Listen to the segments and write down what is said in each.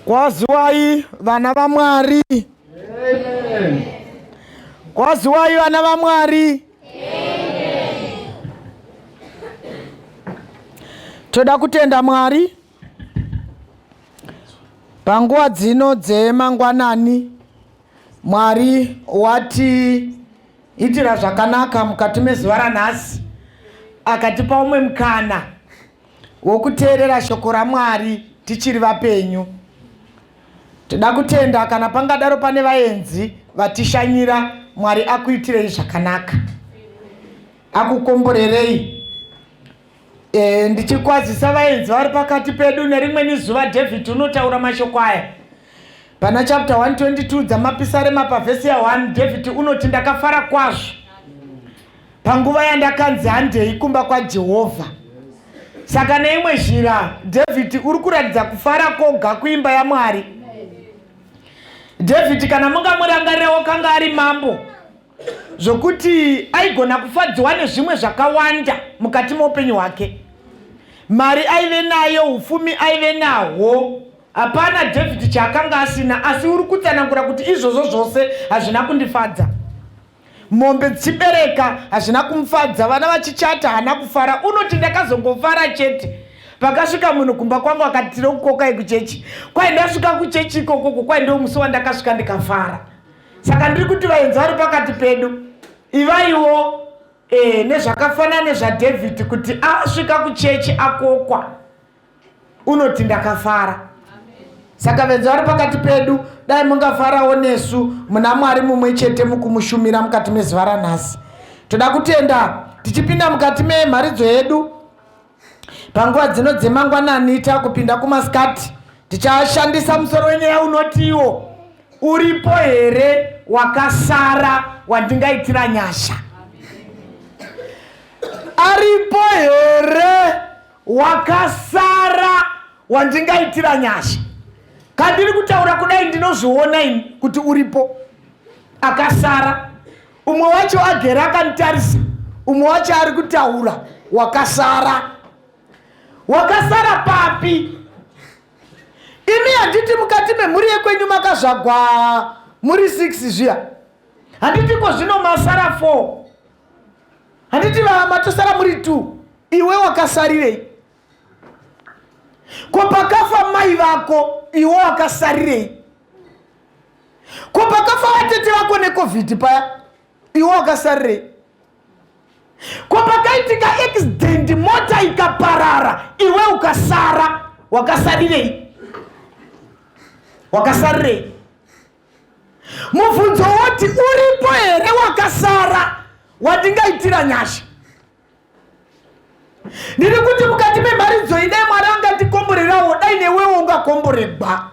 Kwaziwai vana vaMwari. Amen. Kwaziwai vana vaMwari. Amen. Toda kutenda Mwari panguva dzino dzemangwanani. Mwari watiitira zvakanaka mukati mezuva ranhasi, akatipa umwe mukana wokuteerera shoko raMwari tichiri vapenyu. Toda kutenda kana pangadaro pane vaenzi vatishanyira, Mwari akuitirei zvakanaka, akukomborerei. E, ndichikwazisa vaenzi vari pakati pedu nerimweni zuva David unotaura mashoko aya pana chapter 122 dzamapisarema pavhesi ya 1 David unoti ndakafara kwazvo panguva yandakanzi handei kumba kwaJehovha. Saka neimwe zhira David uri kuratidza kufara koga kuimba yaMwari. David kana mungamurangarira wakanga ari mambo zvokuti aigona kufadziwa nezvimwe zvakawanda mukati meupenyu hwake. Mari aive nayo, upfumi aive nahwo, hapana David chaakanga asina, asi uri kutsanangura kuti izvozvo zvose hazvina kundifadza. Mombe dzichibereka hazvina kumufadza, vana vachichata haana kufara. Unoti ndakazongofara chete pakasvika munhu kumba kwangu akati tiri kukokai kuchechi. Kwai ndasvika kuchechi ikokoko, kwai ndiwo musi wandakasvika ndikafara. Saka ndiri kuti vaenzi vari pakati pedu, ivaiwo e, nezvakafanana nezvaDavid kuti asvika kuchechi akokwa unoti ndakafara. Saka venzi vari pakati pedu, dai mungafarawo nesu muna Mwari mumwe chete mukumushumira mukati mezuva ranhasi. Toda kutenda tichipinda mukati memharidzo yedu panguva dzino dzemangwanani takupinda kumasikati, tichashandisa musoro wenyaya unotiwo uripo here wakasara wandingaitira nyasha? Aripo here wakasara wandingaitira nyasha? Kandiri kutaura kudai ndinozviona ini kuti uripo akasara. Umwe wacho agere akanditarisa, umwe wacho ari kutaura. Wakasara, wakasara papi? Imi handiti mukati memhuri yekwenyu makazvagwa muri 6 zviya? Handiti ko zvino masara 4? Handiti matosara muri 2? Iwe wakasarirei? Ko pakafa mai vako iwe wakasarirei? Ko pakafa vatete vako neCovid paya iwe wakasarirei? Ko pakaitika accident mota ikaparara iwe ukasara, wakasarirei? Wakasarirei? Mubvunzo woti uripo here wakasara wandingaitira nyasha? Ndiri kuti mukati memharidzo iyi dai Mwari angatikomborerawo, dai newewo ungakomboregwa.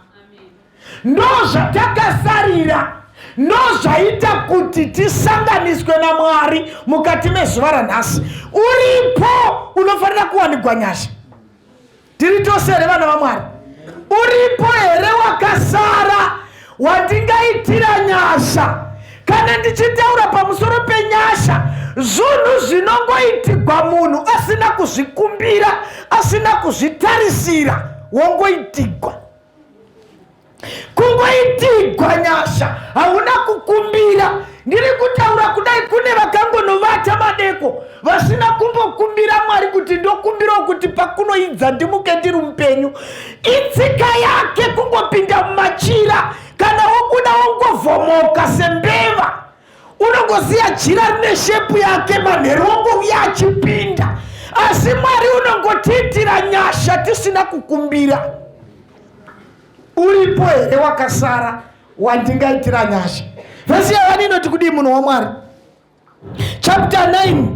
Ndo zvatakasarira, ndo zvaita kuti tisanganiswe naMwari mukati mezuva ranhasi. Uripo unofanira kuwanigwa nyasha. Tiri tose here vana vaMwari? Uripo here wakasara wandingaitira nyasha? Kana ndichitaura pamusoro penyasha, zvinhu zvinongoitigwa munhu asina kuzvikumbira, asina kuzvitarisira, wongoitigwa. Kungoitigwa nyasha hauna kukumbira. Ndiri kutaura kudai kune vakangonovata madeko vasina kumbokumbira Mwari kuti ndokumbirawo kuti pakunoidza ndimuke ndiri mupenyu. Itsika yake kungopinda mumachira, kana wobuda wongovhomoka sembeva, unongoziya jira rine shepu yake, manheru wongouya achipinda. Asi Mwari unongotiitira nyasha tisina kukumbira. Uripo here wakasara wandingaitira nyasha? Vhesi yavani inoti kudii munhu waMwari? Chapter 9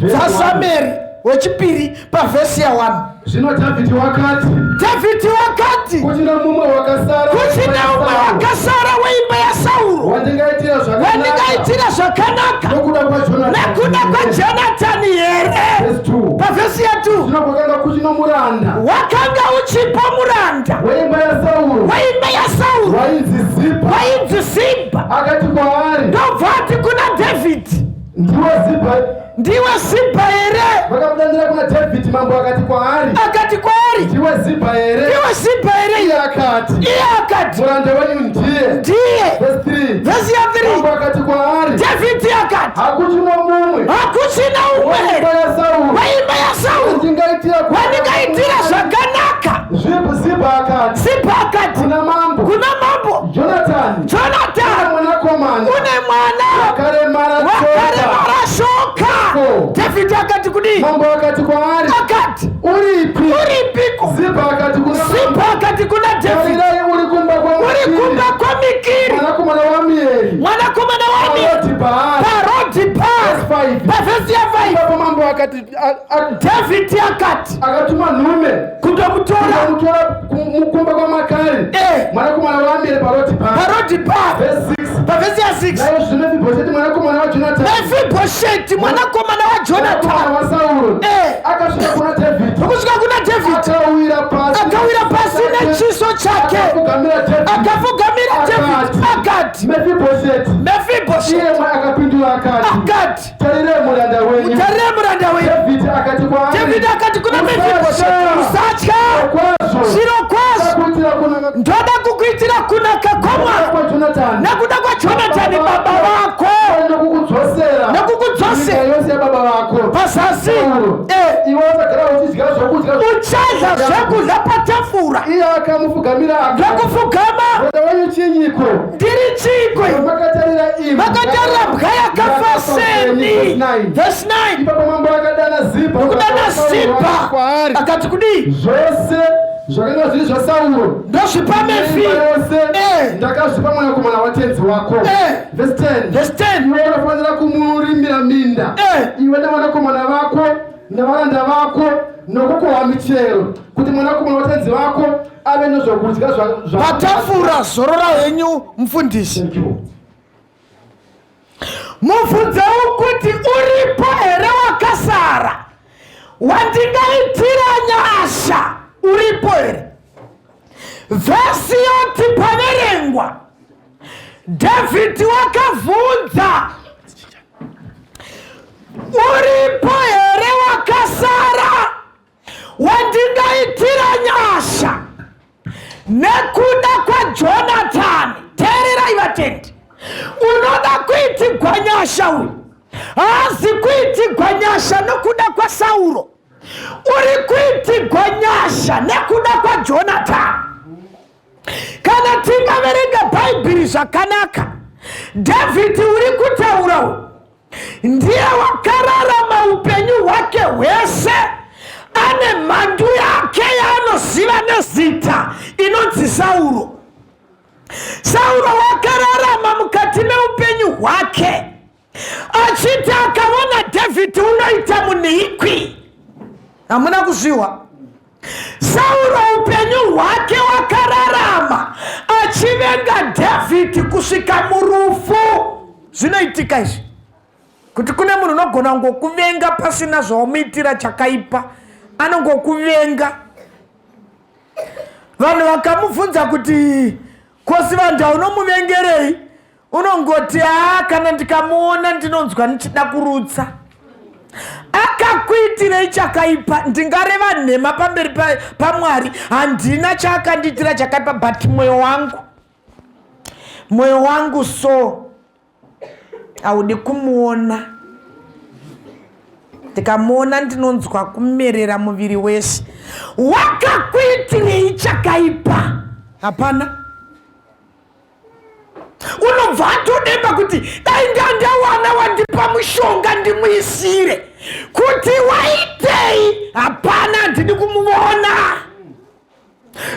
dzaSamueri wechipiri pavhesi ya 1. Zvino Dhavhidhi wakati, Dhavhidhi wakati, kuchina mumwe wakasara, kuchina umwe wakasara weimba yaSauro wandingaitira zvakanaka, wandingaitira zvakanaka nokuda kwaJonatani, nekuda kwaJonatani here? Verse 2. Pavhesi ya 2, Zvino kwakanga kuchino muranda wakanga uchipo muranda weimba yaSauro weimba yaSauro wainzi Zibha, wainzi Zibha, akati kwaari, ndobva ati kuna Dhavhidhi, ndiwe Zibha? Ndiwe Zibha here? Vakamudanira kuna Dhavhidhi, mambo akati kwaari, Akati kwaari, ndiwe Ndiwe Zibha here? Ndiwe Zibha here? Iye akati, Iye akati, muranda wenyu ndiye. Ndiye. Verse 3. Vhesi ya 3. Mambo akati kwaari, Dhavhidhi akati, hakuchina mumwe hakuchina umwe weimba yaSauro weimba yaSauro wandingaitira wandingaitira zvakanaka. Zibha akati, Zibha akati kuna mambo, kuna mambo, Jonatani Jonatani mwanakomana une mwana wakaremara tsoka. wakaremara shoka. Dhavhidhi akati kudii? Mambo akati kwaari, Akati, uripi? Uripiko? Zibha akati kuna mambo, Zibha akati kuna Dhavhidhi, tarirai uri kumba uri kwaMakiri, kumba kwaMikiri, mwanakomana waAmieri, mwanakomana waAmieri, paroti Bhaari. parodi Bhaari. Verse 5. Pavhesi ya 5. Ipapo mambo akati Dhavhidhi akati akatuma nhume kundomutora kundomutora mukumba kwaMakari, mwanakomana waAmieri, paroti Bhaari. Parodi Bhaari. Verse 6. Pavhesi ya 6. Naizvozvo Mefibhosheti mwanakomana waJonatani, Mefibhosheti mwanakomana mwanakomana waJonatani, waSauro, akasvika kuna Dhavhidhi, nokusvika kuna Dhavhidhi, akawira pasi, akawira pasi nechiso chake, akapfugamira Dhavhidhi. Akapfugamira Dhavhidhi, akati, Mefibhosheti. Mefibhosheti. Iye akapindura akati, Akati, tarirai muranda wenyu. Tarire muranda wenyu. Dhavhidhi akati kwaari, Dhavhidhi akati kuna Mefibhosheti, usatya, kwazvo zviro kwazvo kuitira kunaka ndoda kukuitira kunaka kwamwari kwaJonatani nekuda kwaJonatani baba vako, nokukudzosera nekukudzosera nyika yose yababa vako pazasi. Sauro. Iwe usagara uchidya zvokudya. Uchadya zvekudya patafura. Iye akamupfugamira akati, Ndokupfugama. Muranda wenyu chinyiko, Ndiri chikwe, makatarira imbwa makatarira mbwa yakafa seni? Verse 9. Ipapo mambo akadana Zibha, Nokudana Zibha, kwaari, akati kudii? Zvose zvakanga zviri zvaSauro Ndozvipa Mefi neimba yose ndakazvipa mwanakomana watenzi wako. Verse 10. Verse 10. Iwe unofanira kumurimira minda, iwe navanakomana vako navaranda vako, nokukohwa michero, kuti mwanakomana watenzi vako ave nezvokudya Patafura. Zorora henyu, mufundisi. Thank you. Mubvunzewo kuti uripo here wakasara wandingaitira nyasha? Uripo here? Vhesi yoti paverengwa, Dhavhidhi wakabvunza, uripo here wakasara wandingaitira nyasha nekuda kwaJonatani? Teererai, vatendi. Unoda kuitigwa nyasha uyu haazi kuitigwa nyasha nokuda kwaSauro, uri kuitigwa nyasha nekuda kwaJonatani. Kana tingaverenga Bhaibheri zvakanaka, Dhavhidhi uri kutaura uyu ndiye wakararama upenyu hwake hwese ane mhandu yake yaanoziva nezita inonzi Sauro. Sauro wakararama mukati meupenyu hwake achiti akaona Dhavhidhi unoita munhikwi. Hamuna kuzviwa? Sauro upenyu hwake wakararama achivenga Dhavhidhi kusvika murufu. Zvinoitika izvi kuti kune munhu unogona ngokuvenga pasina zvaumuitira chakaipa, anongokuvenga. Vanhu vakamubvunza kuti kosi vanhu aunomuvengerei, unongoti, haa, kana ndikamuona ndinonzwa ndichida kurutsa. Akakuitirei chakaipa? Ndingareva nhema pamberi paMwari? Handina chaakandiitira chakaipa, but mwoyo wangu, mwoyo wangu so haudi kumuona. Ndikamuona ndinonzwa kumerera muviri wese. Wakakuitirei chakaipa? Hapana. Unobva atodemba kuti dai ndandawana wandipa mushonga ndimuisire kuti waitei. Hapana, handidi kumuona.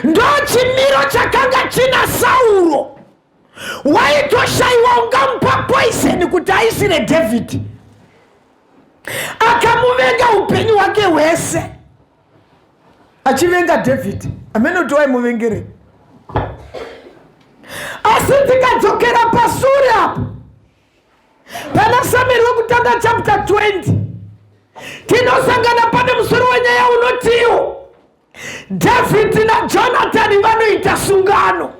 Ndo chimiro chakanga china Sauro. Waitoshayiwa ungamupa poison kuti aisire David. Akamuvenga upenyu hwake hwese achivenga David. Amene kuti waimuvengerei. Asi tikadzokera pasure apo pana Samueri wekutanga chapter 20, tinosangana pane musoro wenyaya unotiwo Dhavhidhi naJonatani vanoita sungano.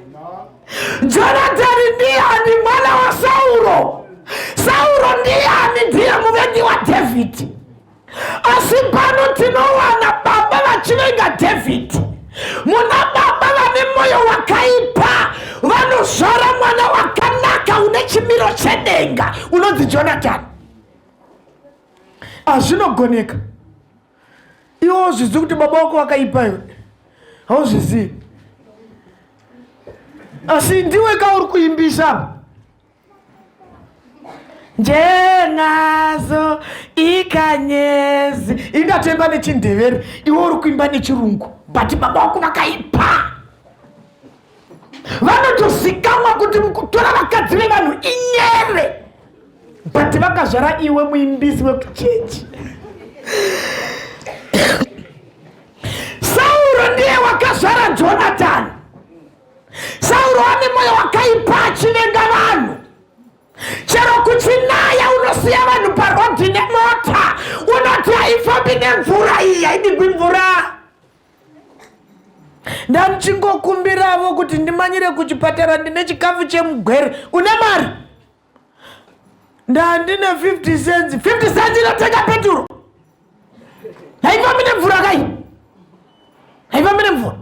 Jonatani ndiyani? Mwana waSauro. Sauro ndiyani? Ndiye muvengi waDhavhidhi. Asi pano tinowana baba vachivenga Dhavhidhi. vanokuvenga unonzi Jonathan. Hazvinogoneka. Iwe uzvizivi kuti baba wako wakaipa iwe. Hauzvizivi. Asi ndiwe ka uri kuimbisa. Njengazo ikanyezi. Ingatoimba nechindevere, iwe uri kuimba nechirungu. But baba wako vakaipa. Vanotozikamwa kuti mukutora vakadzi vevanhu inyere. But vakazvara iwe muimbisi wekuchechi. Sauro ndiye wakazvara Jonathan. Sauro ane moyo wakaipa achivenga vanhu. Chero kuchinaya unosiya vanhu parodhi nemota, unoti haifambi nemvura iyi, haidigwi mvura. Ndandichingokumbiravo kuti ndimanyire kuchipatara ndine chikafu chemugwere. Une mari? Ndandine 50 cents. 50 cents inotenga peturo. Haifambi nemvura kai. Haifambi nemvura.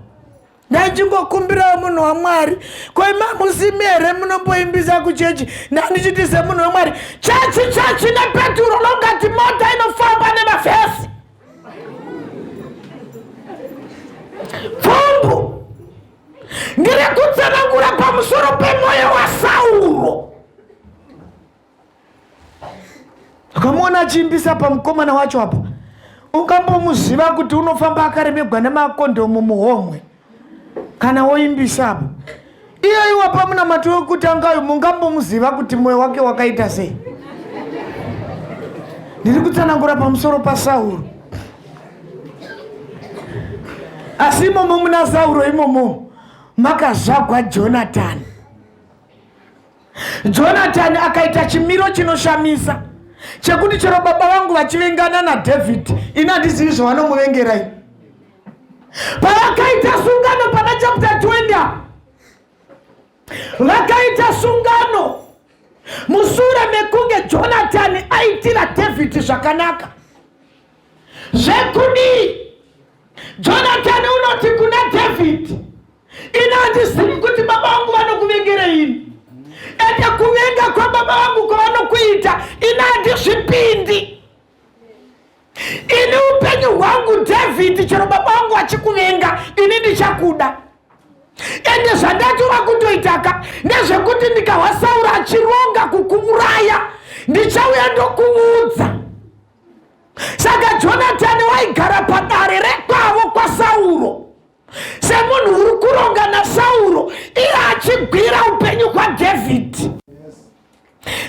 Ndachingokumbirawo munhu waMwari. Ko imamusimi here munomboimbisa kuchechi? Ndandichiti semunhu waMwari. Chechi chechi nepeturo longati mota inofamba nemavhesi. Pfumbu. Ndiri kutsanangura pamusoro pemwoyo waSauro. Ukamuona achiimbisa pamukomana wacho apa, ungambomuziva kuti unofamba akaremegwa nemakondomu muhomwe kana woimbisa apa. Iye iwa pamunamato wekutanga uyu mungambomuziva kuti mwoyo wake wakaita sei. Ndiri kutsanangura pamusoro paSauro. Asi imomo muna Sauro imomo makazvagwa Jonatani. Jonatani akaita chimiro chinoshamisa chekuti chero baba vangu vachivengana naDavid, ini handizivi zvavanomuvengerai. Pavakaita sungano pana chapter 20, vakaita sungano musure mekunge Jonatani aitira David zvakanaka. Zvekudii? Jonatani unoti kuna David, ini handizivi kuti baba vangu vanokuvengerei ini, ende kuvenga kwababa vangu kwavanokuita ini handizvipindi. Ini upenyu hwangu David, chero baba vangu vachikuvenga ini ndichakuda. Ende zvandatova kutoitaka ndezvekuti ndikahwa Sauro achironga kukuuraya, ndichauya ndokuudza. Saka Jonatani waigara padare rekwavo kwaSauro semunhu uri kuronga naSauro, iye achigwira upenyu hwaDhavhidhi.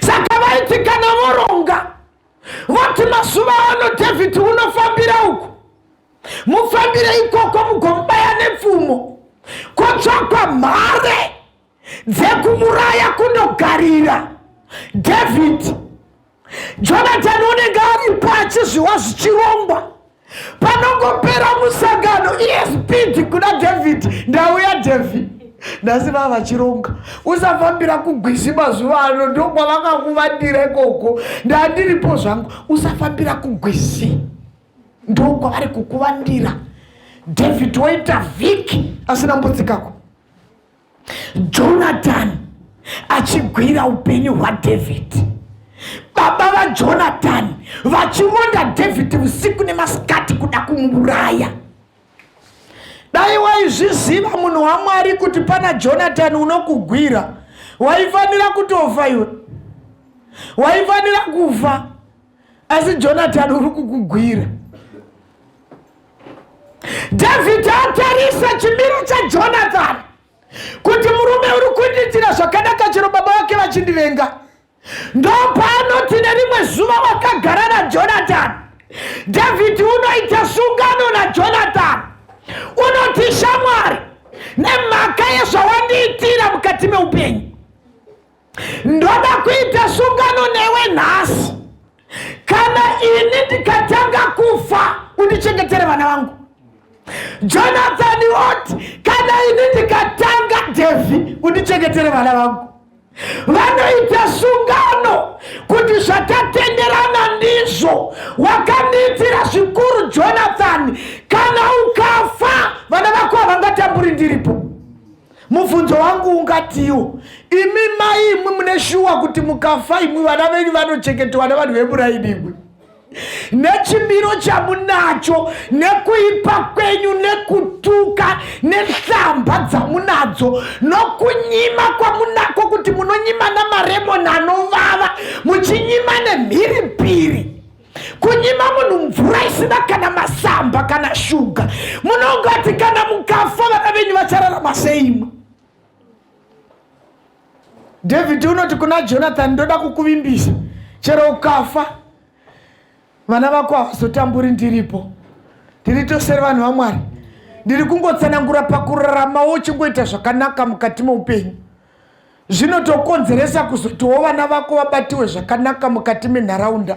Saka vaiti kana voronga voti mazuva ano Dhavhidhi unofambira uku, mufambire ikoko mugomubaya nepfumo, kotsvakwa mhare dzekumuraya kunogarira Dhavhidhi. Jonathan unenge aripo achizviwa zvichirongwa. Panongopera musangano iye speed kuna David, ndauya David, nhasi vava vachironga. Usafambira kugwizi mazuva ano, ndokwavakakuvandira ikoko. Ndandiripo zvangu, usafambira kugwizi, ndokwavari kukuvandira. David woita vhiki asina mbotsikako. Jonathan achigwira upenyu hwaDavid. Baba vaJonathan vachironda David usiku nemasikati kuda kumuuraya. Dai waizviziva munhu waMwari kuti pana Jonathan unokugwira, waifanira kutofa iwe, waifanira kufa, asi Jonathan uri kukugwira. David atarisa chimiro chaJonathan kuti murume uri kundiitira zvakanaka chero baba vake vachindivenga. Ndopaanoti nerimwe zuva wakagara naJonathan, David unoita sungano naJonathan, unoti shamwari, nemhaka yezvawandiitira mukati meupenyu, ndoda kuita sungano newe nhasi. Kana ini ndikatanga kufa, undichengetere vana vangu. Jonathan oti, kana ini ndikatanga, Devi, undichengetere vana vangu. Vanoita sungano kuti zvatatenderana ndizvo. Wakandiitira zvikuru Jonathan, kana ukafa vana vako havangatamburi ndiripo. Mubvunzo wangu ungatiwo, imi mai imwi mune mune shuwa kuti mukafa imwi vana venyu vanochengetwa nevanhu vemuraini imwi nechimiro chamunacho nekuipa kwenyu nekutuka nehlamba dzamunadzo nokunyima kwamunako kuti munonyima namaremoni anovava muchinyima nemhiripiri kunyima munhu mvura isina kana masamba kana shuga munongati kana mukafa vana venyu vachararama seimwe. David unoti kuna Jonathan, ndoda kukuvimbisa chero ukafa vana vako havazotamburi, ndiripo, ndiri tose vanhu vaMwari. Ndiri kungotsanangura pakuraramawo uchingoita zvakanaka mukati meupenyu zvinotokonzeresa kuzotiwo vana vako vabatiwe zvakanaka mukati menharaunda.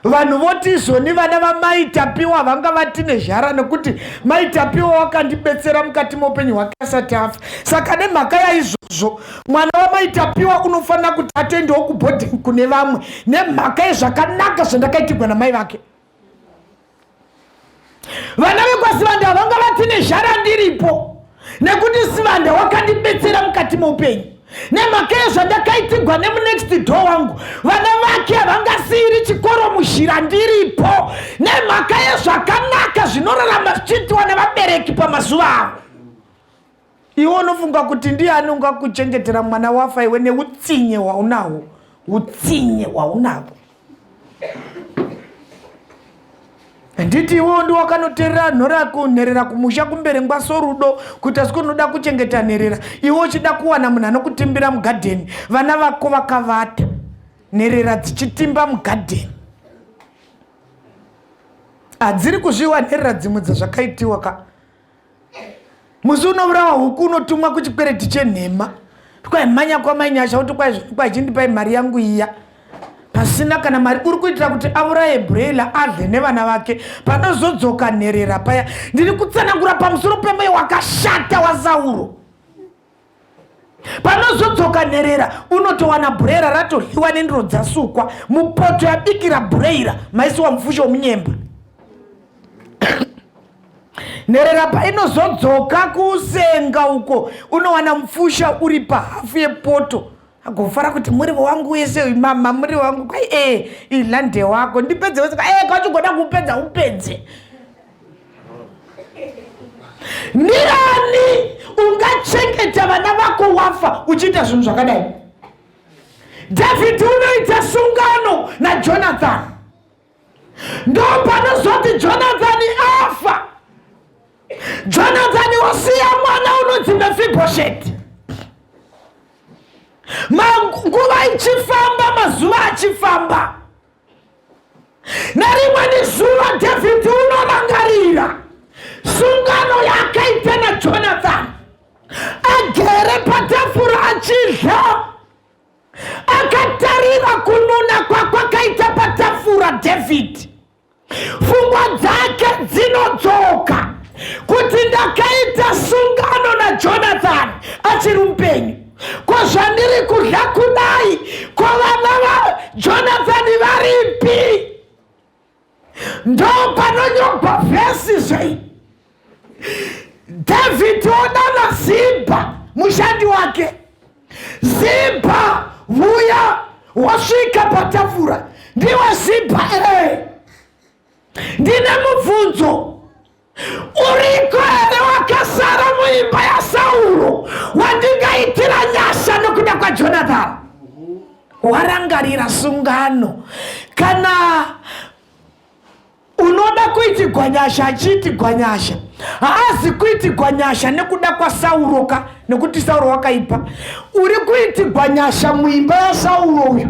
Vanhu voti izvoni vana vamai Tapiwa vanga vatine zhara nekuti mai Tapiwa wakandibetsera mukati meupenyu hwake asati afa. Saka nemhaka yaizvozvo mwana wamai Tapiwa unofanira kuti atoendewo kuboarding kune vamwe nemhaka yezvakanaka zvandakaitirwa namai vake. Vana vekwaSivanda vanga vatine zhara ndiripo nekuti Sivanda wakandibetsera mukati meupenyu nemhaka yezvandakaitigwa nemunext door wangu. Vana vake havangasiyiri chikoro muzhira ndiripo nemhaka yezvakanaka zvinorarama zvichiitiwa nevabereki pamazuva avo. Iwe unofunga kuti ndiani ungakuchengetera mwana wafa iwe neutsinye hwaunahwo? Utsinye hwaunahwo. Handiti iwewo ndi wakanoterera nhora kunherera kumusha kumberengwa sorudo kuita sekuti unoda kuchengeta nherera iwe uchida kuwana munhu anokutimbira mugadheni vana vako vakavata nherera dzichitimba mugadheni hadziri kuzviwa nherera dzimwe dzazvakaitiwa ka Musi unovurawa huku unotumwa kuchikwereti chenhema. Twaimhanya kwamai Nyasha woti kwai kwai chindipai mari yangu iya. Pasina kana mari uri kuitira kuti avuraye brailer adle nevana vake panozodzoka nherera paya. Ndiri kutsanangura pamusoro pemoyo wakashata waSauro. Panozodzoka nherera unotowana bhurera ratodliwa nendiro dzasukwa mupoto yabikira bhureira maisiwa mufusho wemunyemba. Nherera painozodzoka kusenga uko unowana mupfusha uri pahafu yepoto agofara kuti muriwo wangu wese uyu mama muriwo wangu kwai e eh, ilande wako ndipedze wese e eh, kachigoda kupedza upedze. Ndiani ungachengeta vana vako wafa uchiita zvinhu zvakadai? David unoita sungano naJonathan. Ndopanozoti Jonathani afa, Jonathani wosiya mwana unonzi Mefibhosheti. Nguva ichifamba, mazuva achifamba, nerimweni zuva Dhavhidhi unorangarira sungano yaakaita naJonathani agere patafura achidya akatarira kununa kwakwakaita patafura David. Pfungwa dzake dzinodzoka kuti ndakaita sungano naJonathan achiri mupenyu. Ko zvandiri kudya kudai, ko vana vaJonathan varipi? Ndo panonyogwa vhesi zvei. David odana Zibha mushandi wake. Zibha vuya, wasvika patafura. Ndiwe Zibha eh. Ndine mubvunzo. Uriko here wakasara muimba yaSauro wandingaitira nyasha nokuda kwaJonathan? Warangarira sungano. Kana unoda kuitigwa nyasha achiitigwa nyasha, haazi kuitigwa nyasha nekuda kwaSauro ka, nekuti Sauro wakaipa. Uri kuitigwa nyasha muimba yaSauro uyu,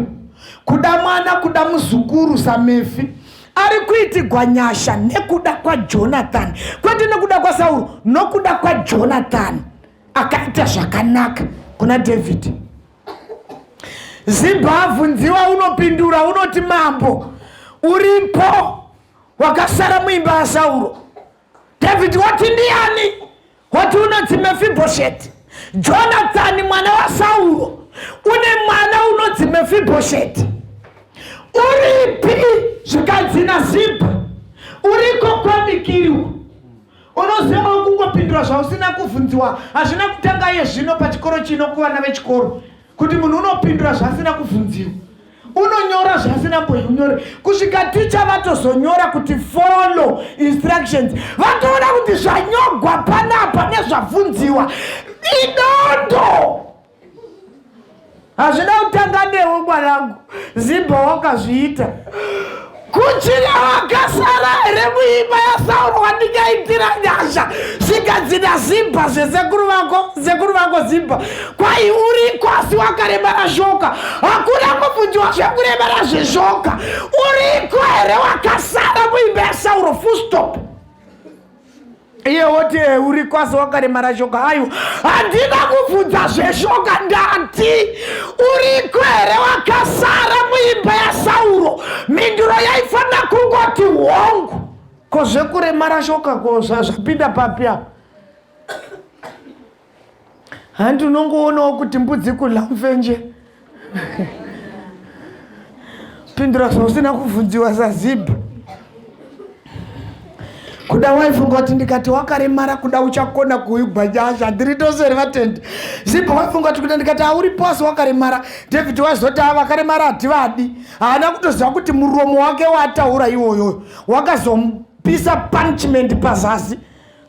kuda mwana, kuda muzukuru saMefi, ari kuitigwa nyasha nekuda kwaJonathan, kwete nekuda kwaSauro, nokuda kwaJonathan akaita zvakanaka kuna David. Zibha abvunziwa unopindura unoti mambo uripo wakasara muimba yaSauro. David wati ndiani? Wati unonzi Mefibhosheti. Jonathani mwana waSauro une mwana unonzi Mefibhosheti. Uripi? Zvikanzi naZibha uriko kwaMikiri uko. Unoziva kungopindura zvausina kuvhunziwa hazvina kutanga iye zvino pachikoro chino kuvana vechikoro. Kuti munhu unopindura zvaasina kubvunziwa, unonyora zvaasina mboiunyore, kusvika ticha vatozonyora kuti follow instructions, vatoona kuti zvanyogwa panapa nezvabvunziwa idondo. Hazvina kutanga newe mwanangu, Zibha wakazviita. Kuchine wakasara here muimba yaSauro wandingaitira nyasha? Zvikanzi naZibha, zvesekuru vako, sekuru vako Zibha, kwai uriko asi wakaremara shoka. Hakuna kubvunziwa zvekuremara zveshoka. Uriko here wakasara muimba yaSauro? Full stop. Iye woti, eh, uriko asi wakaremara shoka. Aiwa, handina kubvunza zveshoka, ndati uriko here wakasara muimba yaSauro? Mhinduro yaifanira kungoti hongu. Ko zvekuremara shoka ko zvapinda papi apa? Handi unongoonawo kuti mbudzi kudla mufenje. Pindura zvausina kubvunziwa saZibha. Kuda waifunga kuti ndikati wakaremara kuda uchakona kuigwa nyasha. Ndiri tose here vatendi? Zibha waifunga kuti kuda ndikati auripo asi wakaremara. David waizoti ava vakaremara hativadi. Haana kutoziva kuti muromo wake waataura iwoyo wakazomupisa punishment pazasi.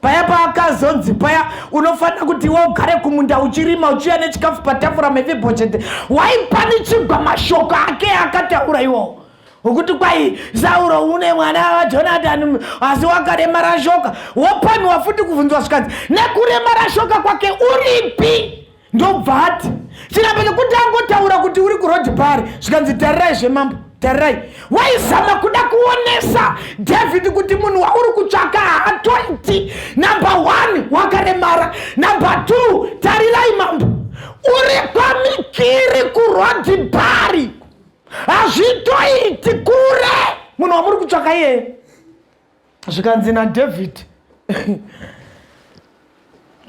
Paya paakazonzi paya unofanira kuti iwe ugare kumunda uchirima uchiuya nechikafu patafura Mefibhosheti, waipanichigwa mashoko ake akataura iwowo wekuti kwai Sauro une mwana waJonatani asi wakaremara shoka. Wopaniwa futi kubvunzwa zvikanzi nekuremara shoka kwake uripi? Ndobva ati chiramba chekuti angotaura kuti uri kurodhi pari, zvikanzi tarirai zvemambo, tarirai. Waizama kuda kuonesa David kuti munhu wauri kutsvaka haatoiti. Number 1 wakaremara, number 2 tarirai mambo uri kwaMikiri kurodhi pari, hazvitoiti kure munhu wamuri kutsvaka iyeye. Zvikanzi naDavid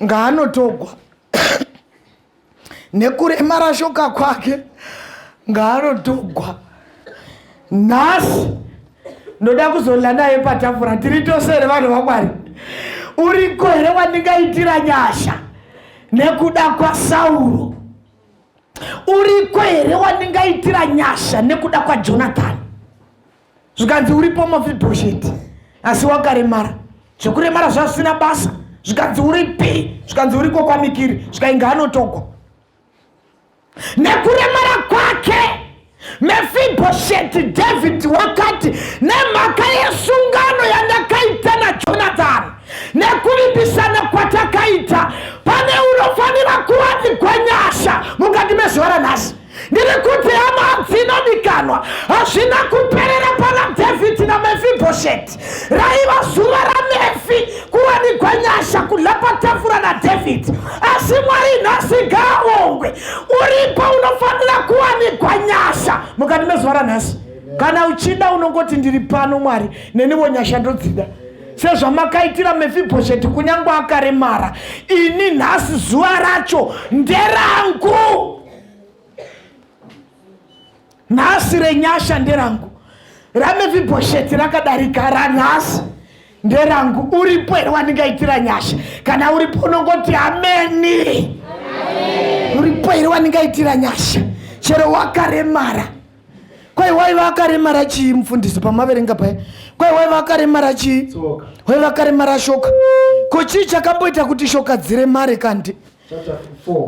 ngaanotogwa nekuremara shoka kwake, ngaanotogwa. Nhasi ndoda kuzodla naye patafura. Tiri tose here vanhu vaMwari? Uriko here wandingaitira nyasha nekuda kwaSauro? Uriko here wandingaitira nyasha nekuda kwaJonathani? Zvikanzi uripo Mefibhosheti asi wakaremara, zvekuremara zvasina basa. Zvikanzi uripi? Zvikanzi uriko kwaMikiri. Zvikainga anotogwa nekuremara kwake Mefibhosheti. David wakati, nemhaka yesungano yandakaita naJonathani nekuvimbisana kwatakaita, pane unofanira kuwanikwa nyasha mukati mezuva ranhasi. Ndiri kuti hama dzinodikanwa, hazvina kuperera pana David naMefibhosheti. Raiva zuva raMefi kuwanikwa nyasha kudla patafura naDavid, asi Mwari nhasi ngaavongwe, uripo unofanira kuwanikwa nyasha mukati mezuva ranhasi. Kana uchida unongoti ndiri pano Mwari, neniwo nyasha ndodzida sezvamakaitira Mefibhosheti kunyange akaremara. Ini nhasi zuva racho nderangu, nhasi renyasha nderangu. RaMefibhosheti rakadarika, ranhasi nderangu. Uripo here wandingaitira nyasha? Kana uripo unongoti ameni. Uripo here wandingaitira nyasha chero wakaremara? Kwai waiva akaremara chii mufundisi pamaverenga paya? Kwai waiva akaremara chii? Waiva akaremara shoka. Ko chii chakamboita kuti shoka dziremare kandi?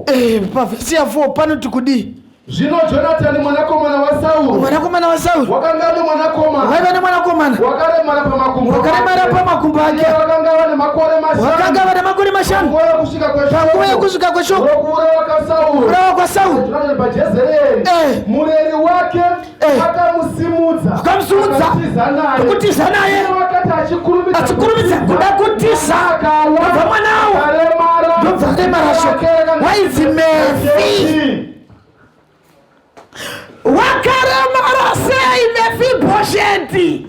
Eh, pavhesi ya 4 panoti kudii? Zvino Jonatani mwanakomana waSauro, mwanakomana waSauro wakanga ane mwanakomana, waiva nemwanakomana wakaremara pamakumbo, wakaremara pamakumbo ake. Wakanga vane makore mashanu, wakanga vane makore mashanu panguva yekusvika kweshoko rokuurawa kwaSauro, kuurawa kwaSauro. Jonatani paJezereeri, Eh. mureri wake Eh. akamusimudza, Akamusimudza, akatiza naye, kutiza naye. Zvino wakati achikurumidza Achikurumidza kuda kutiza, akawa, ndobva mwana awa. akaremara, Ndobva aremara shoka. Wainzi Mefi. Wakaremara sei Mefibhosheti?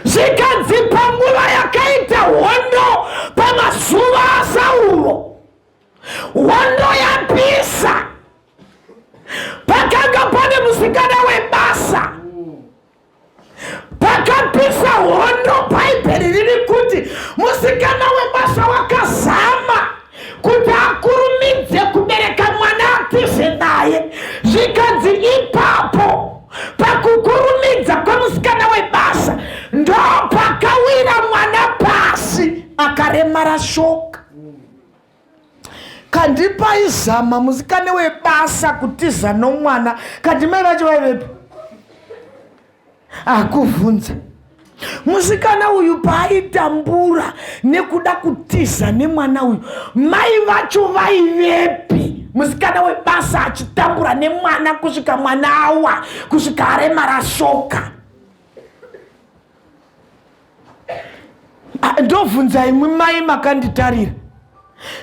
Zvikanzi panguva yakaita hondo pamazuva aSauro, hondo yapisa, pakanga pane musikana webasa. Pakapisa hondo, Bhaibheri riri kuti musikana webasa wakazama kuti akurumidze kubereka mwana atize naye. Zvikanzi ipapo pakukurumidza kwemusikana webasa ndopakawira mwana pasi akaremara shoka. Kandipaizama musikana webasa kutiza nomwana, kati mai vacho vaivepi? Akuvhunza musikana uyu paaitambura nekuda kutiza nemwana uyu, mai vacho vaivepi? Musikana webasa achitambura nemwana kusvika mwana awa, kusvika aremara shoka. Ndovhunza imwi mai makanditarira,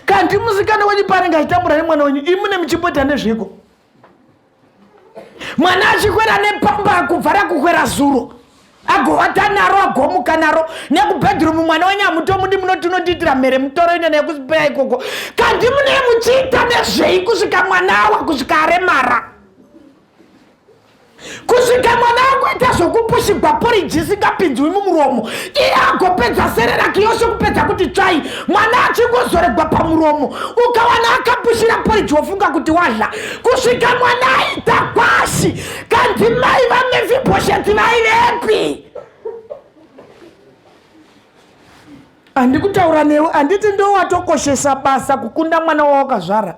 kandi musikana wenyu paanenge achitambura nemwana wenyu, imune muchimboita nezveko? Mwana achikwera nepamba kubva rakukwera zuro, agovata naro, agomuka naro nekubedroom. Mwana wenyu hamutomudi, munoti unotiitira mhere mutoro ine nekusipeya ikoko. Kandi mune muchiita nezvei kusvika mwana awa, kusvika aremara, kusvika mwana akuita zvokupushigwa poriji isingapinzwi mumuromo, iye agopedza sereraki yose kupedza kuti tsvai, mwana achingozoregwa pamuromo, ukawana akapushira poriji wofunga kuti wadla, kusvika mwana aita kwashi. Kanzi mai vaMefibhosheti vaivepi? Handikutaura newe, handiti ndowatokoshesa basa kukunda mwana wawakazvara?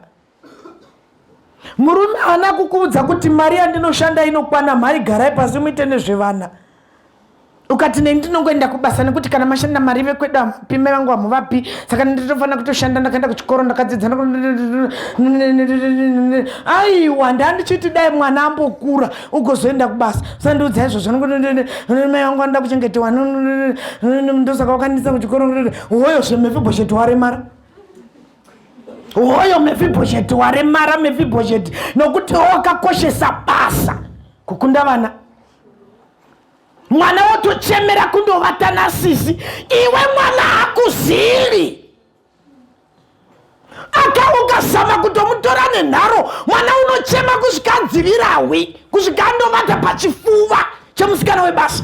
Murume haana kukuudza kuti mari yandinoshanda inokwana, mhai garai pasi muite nezvevana. Ukati nei ndinongoenda kubasa nekuti kana mashanda mari vekwedu hamupi, mai vangu hamuvapi, saka ndinotofanira kutoshanda, ndakaenda kuchikoro ndakadzidza. Aiwa, ndandichiti dai mwana ambokura ugozoenda kubasa. Usandiudza izvozvo, mai vangu vanoda kuchengetewa, ndosaka wakandisa kuchikoro. Hoyo zvemefibhosheti waremara, hoyo Mefibhosheti waremara, Mefibhosheti, nokuti wakakoshesa basa kukunda vana. Mwana wotochemera kundovata nasisi, iwe mwana hakuzivi. Akaukazama kutomutora nenharo, mwana unochema kusvika adzivirawi, kusvika andovata pachifuva chemusikana webasa.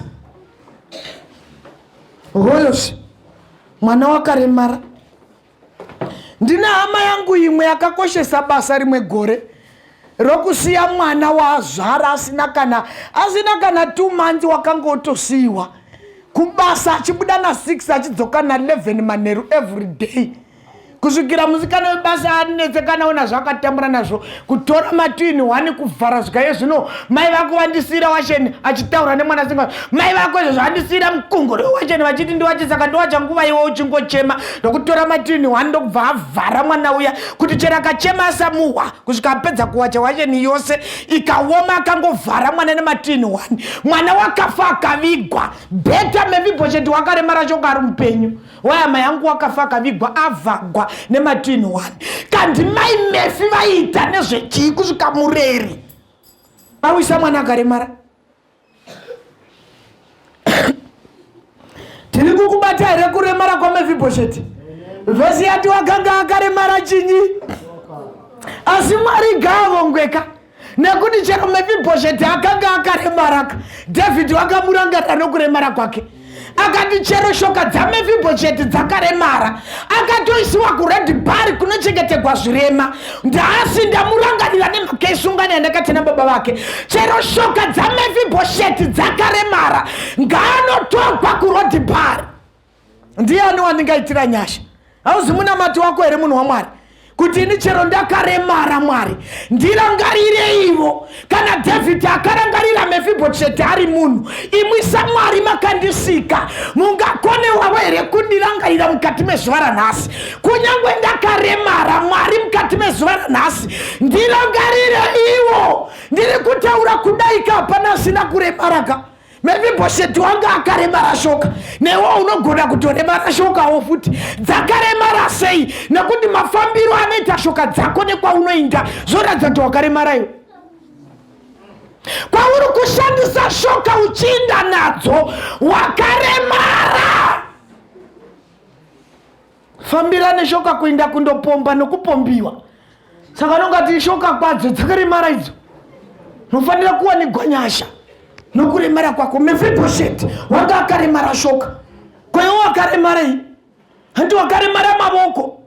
Hoyosi mwana wakaremara. Ndine hama yangu imwe yakakoshesa basa rimwe gore rokusiya mwana waazvara asina kana 2 months, wakanga otosiyiwa kubasa, achibuda na6 achidzoka na11 manheru every day, kusvikira musikana webasa anetsekana ona zvaakatambura nazvo, kutora matwini 1 kuvhara zvikaye. Zvino mai vako vandisiyira washeni, achitaura nemwana singa mai vako izvo zvandisiyira mukunguro wewasheni, vachiti ndiwache, saka ndiwacha nguva iwe uchingochema. Ndokutora matwini 1, ndokubva avhara mwana uya kuti chero akachema asamuhwa, kusvika apedza kuwacha washeni yose ikaoma, akangovhara mwana nematwini 1. Mwana wakafa akavigwa. Better Mefibhosheti wakaremara shoko ari mupenyu. Wayama yangu wakafa akavigwa avhagwa nematwini 1. Kandi mai Mefi vaiita nezvechii kusvika mureri awisa mwana akaremara? Tiri kukubata here kuremara kwaMefibhosheti? Vhesi yati wakanga akaremara chinyi? Asi Mwari gaavongweka, nekuti chero Mefibhosheti akanga akaremaraka, Dhavhidhi wakamurangarira nokuremara kwake, akati chero shoka dzaMefibhosheti dzakaremara, akatoisiwa kuRed Bar kunochengetegwa zvirema, ndaasi ndamurangarira nemhaka yesungano yandakatena baba vake. Chero shoka dzaMefibhosheti dzakaremara, ngaanotogwa kuRod Bar. Ndiani wandingaitira nyasha? Hauzi munamati wako here, munhu waMwari, kuti ini chero ndakaremara, Mwari ndirangarireivo? Kana Dhavhidhi akarangarira Mefibhosheti ari munhu, imwi saMwari makandisika, mungakonewawo here kundirangarira mukati mezuva ranhasi? Kunyange ndakaremara, Mwari, mukati mezuva ranhasi ndirangarire ivo. Ndiri kutaura kudaika, hapana asina kuremaraka. Mefibhosheti wanga akaremara shoka, newe unogona kutoremara shokawo futi. Dzakaremara sei? Nekuti mafambiro anoita shoka dzako nekwaunoinda zvoratidza kuti wakaremara iwe. Kwauri kushandisa shoka uchiinda nadzo, wakaremara. Fambira neshoka kuinda kundopomba nokupombiwa, saka anongati shoka kwadzo dzakaremara idzo. Unofanira kuwanigwa nyasha nokuremara kwako. Mefibhosheti wanga akaremara shoka, kwaiwo wakaremara i? Handi wakaremara mavoko?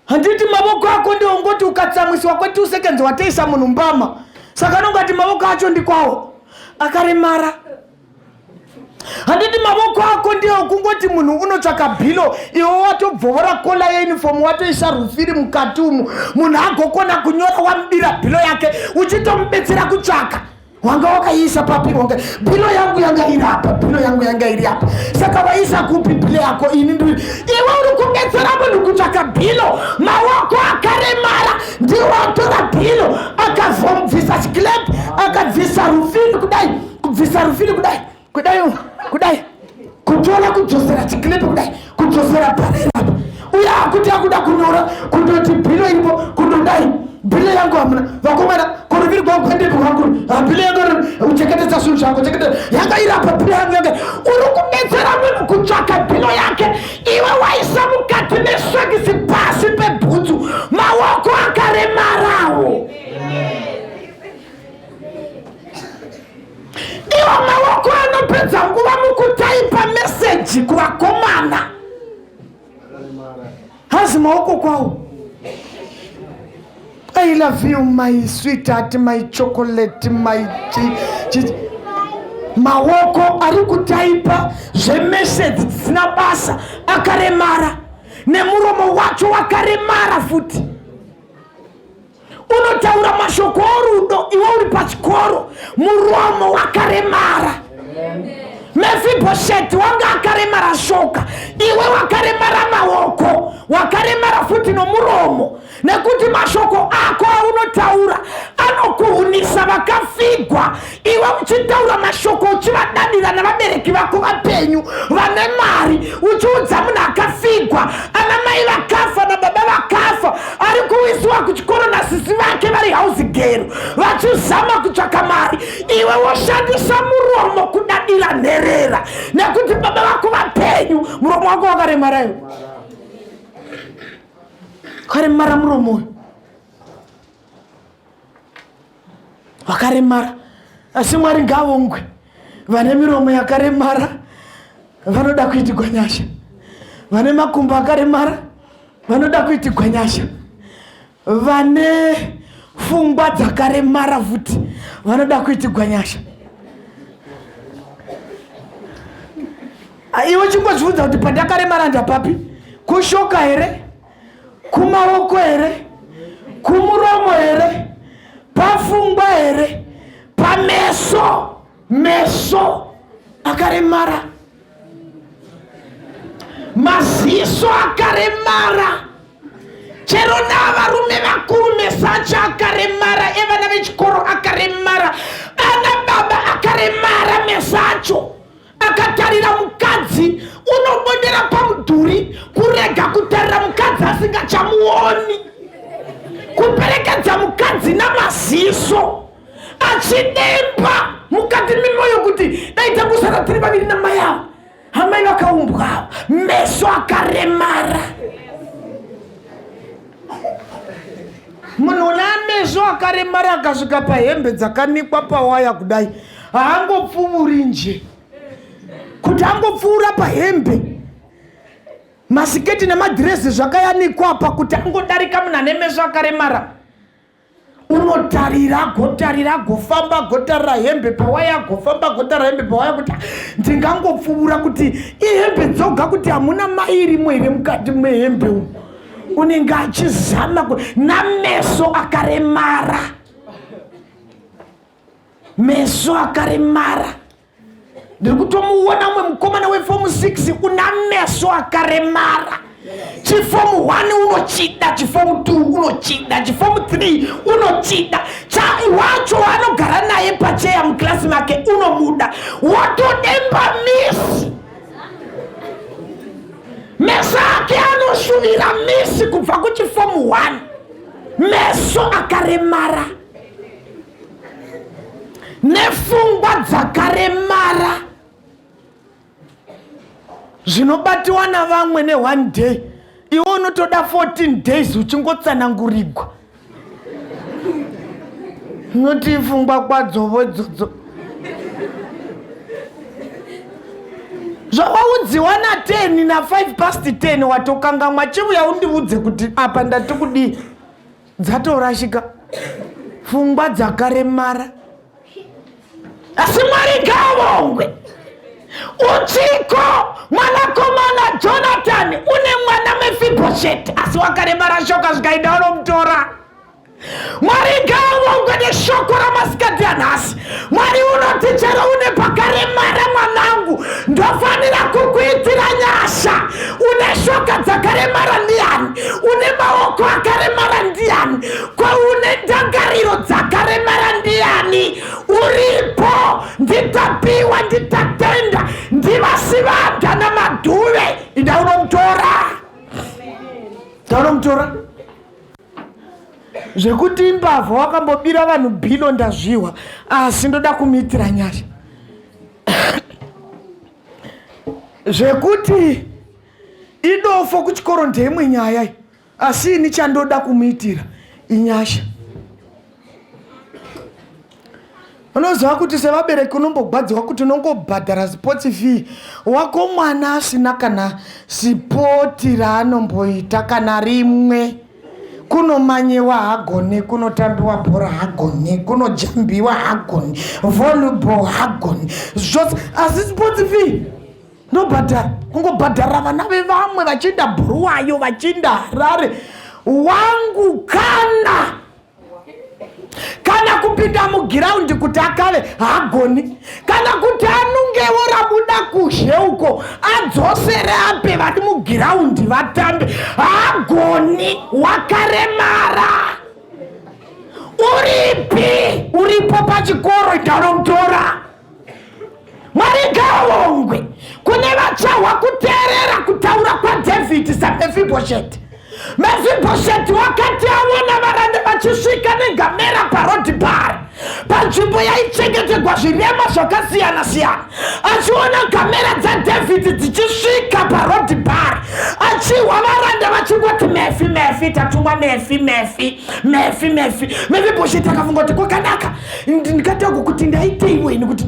Handiti mavoko ako ndiwo ngoti ukatsamwiswa kwe 2 seconds watoisa munhu mbama, saka anongati mavoko acho ndikwawo akaremara. Handiti mavoko ako ndiwo kungoti munhu unotsvaka bhilo, iwe watobvovora kola yeunifomu, watoisa rufiri mukati umu, munhu agokona kunyora, wamubira bhilo yake uchitomubetsera kutsvaka. Wanga wakaiisa papi? Wanga bhilo yangu yanga iri apa, bhilo yangu yanga iri apa, saka waisa kupi bhilo yako? Ini ndi iwe uri kubetsera munhu kutsvaka bhilo, maoko akaremara, ndiwo atora bhilo akavhomubvisa chiclap, akabvisa rufiri kudai, kubvisa rufiri kudai, kudai, kudai, kutora, kudzosera chiclap kudai, kudzosera parera apa. Uye akuti akuda kunyora, kundoti bhilo iripo, kundodai, bhilo yangu hamuna vakomana, kuruviri kwangu kwendepi kwangu, bhilo yangu, uchengetedza zvinhu zvangu, chengete yanga iri apa, bhilo yangu yanga. Uri kubetsera munhu kutsvaka bhilo yake, iwe waisa mukati mesokisi pasi pebhutsu, maoko akaremarawo. Iwo maoko anopedza nguva mukutaipa meseji kuvakomana, hazi maoko kwawo. "I love you, my sweetheart, my chocolate, my chi, chi." Maoko ari kutaipa zvemeseji dzisina basa akaremara, nemuromo wacho wakaremara futi. Unotaura mashoko orudo iwe uri pachikoro, muromo wakaremara. Mefibhosheti wanga akaremara shoka, iwe wakaremara maoko, wakaremara futi nomuromo, nekuti mashoko ako aunotaura anokuhunisa vakafigwa, iwe uchitaura mashoko uchivadadira navabereki vako vapenyu vane mari, uchiudza munhu akafigwa, ana mai vakafa nababa vakafa, ari kuisiwa kuchikoro nasisi vake vari house girl vachizama kutsvaka mari, iwe woshandisa muromo kudadira nherera nekuti baba vako vapenyu. Muromo wako wakaremara, iwe wakaremara, muromo uyu wakaremara. Asi Mwari ngavongwe, vane miromo yakaremara vanoda kuitigwa nyasha, vane makumbo akaremara vanoda kuitigwa nyasha, vane pfungwa dzakaremara futi vanoda kuitigwa nyasha. Iwe chingozvibvunza kuti pandakaremara ndapapi? Kushoka here? Kumaoko here? Kumuromo here? Pafungwa here? Pameso? Meso akaremara, maziso akaremara. Chero navarume vakuru meso acho akaremara, evana vechikoro akaremara, ana baba akaremara meso acho, akatarira mukadzi unobondera pamudhuri, kurega kutarira mukadzi asingachamuoni, kuperekedza mukadzi namaziso, achidemba mukati memwoyo kuti dai tangosara tiri vaviri namai ava, amai vakaumbwa ava. Meso akaremara. Munhu una meso akaremara akasvika pahembe dzakanikwa pawaya kudai, haangopfuuri nje. Kuti angopfuura pahembe, masiketi nemadhirezi zvakayanikwa pa, kuti angodarika, munhu ane meso akaremara unotarira, agotarira, agofamba, agotarira hembe pawaya, agofamba, agotarira hembe pawaya, kuti ndingangopfuura, kuti ihembe dzoga, kuti hamuna mai irimo here mukati mehembe umu. Unenge achizama nameso akaremara, meso akaremara. Ndiri kutomuona umwe mukomana wefomu 6 una meso akaremara. Chifomu 1 unochida, chifomu 2 unochida, chifomu 3 unochida, wacho waanogara naye pacheya muklasi make unomuda, wotodemba misi. Meso ake anoshuvira misi kubva kuchifomu 1. Meso akaremara nefungwa dzakaremara, zvinobatiwa navamwe neone day, iwe unotoda 14 days uchingotsanangurigwa. Unoti pfungwa kwadzovo idzodzo. Zvawaudzwa. Chawaudziwa na10 na5 past 10 watokangamwa. Chivuya undiudze kuti apa ndati kudii. Dzatorashika, pfungwa dzakaremara. Asi Mwari ngaavongwe, uchiko mwanakomana Jonatani une mwana Mefibhosheti, asi wakaremara shoka zvikaenda unomutora. Mwari ngaavongwe neshoko ramasikati anhasi. Mwari unoti chero une pakaremara, mwanangu, ndofanira kukuitira nyasha. Une shoka dzakaremara ndiani? Une maoko akaremara ndiani? Ko une ndangariro dzakaremara ndiani? Uripo, nditapiwa, nditatenda, ndivasivanda namadhuve. Inda unomutora, ndaunomutora. Zvekuti imbavha, wakambobira vanhu bhilo, ndazviwa, asi ndoda kumuitira nyasha. Zvekuti idofo kuchikoro ndeimwe nyaya, asi ini chandoda kumuitira inyasha. Unoziva kuti sevabereki unombogwadziwa kuti unongobhadhara sports fee wako, mwana asina kana sport raanomboita kana rimwe. Kunomanyewa hagone, kunotambiwa bhora hagone, kunojambiwa hagone, volleyball hagone, zvose, asi sports fee ndobhadhara. Kungobhadhara vana vevamwe vachiinda Bhuruwayo, vachiinda Harare, wangu kana kupinda mugiraundi kuti akave haagoni, kana kuti anungewo rabuda kuzhe uko adzosere ape vari mugiraundi vatambe, haagoni, wakaremara. Uripi? Uripo pachikoro, ndanomutora. Mwari ngaavongwe kune vachahwa kuteerera kutaura kwaDhavhidhi saMefibhosheti. Mefibhosheti wakati aona varanda vachisvika nengamera paRodhibhari, panzvimbo yaichengetegwa zvirema zvakasiyana-siyana, achiona ngamera dzaDhavhidhi dzichisvika paRodhibhari, achihwa varanda vachingoti, "Mefi, Mefi, tatumwa Mefi, Mefi, Mefi, Mefi," Mefibhosheti akafunga kuti kwakanaka, ndikataura kuti ndaiteiwo ini kuti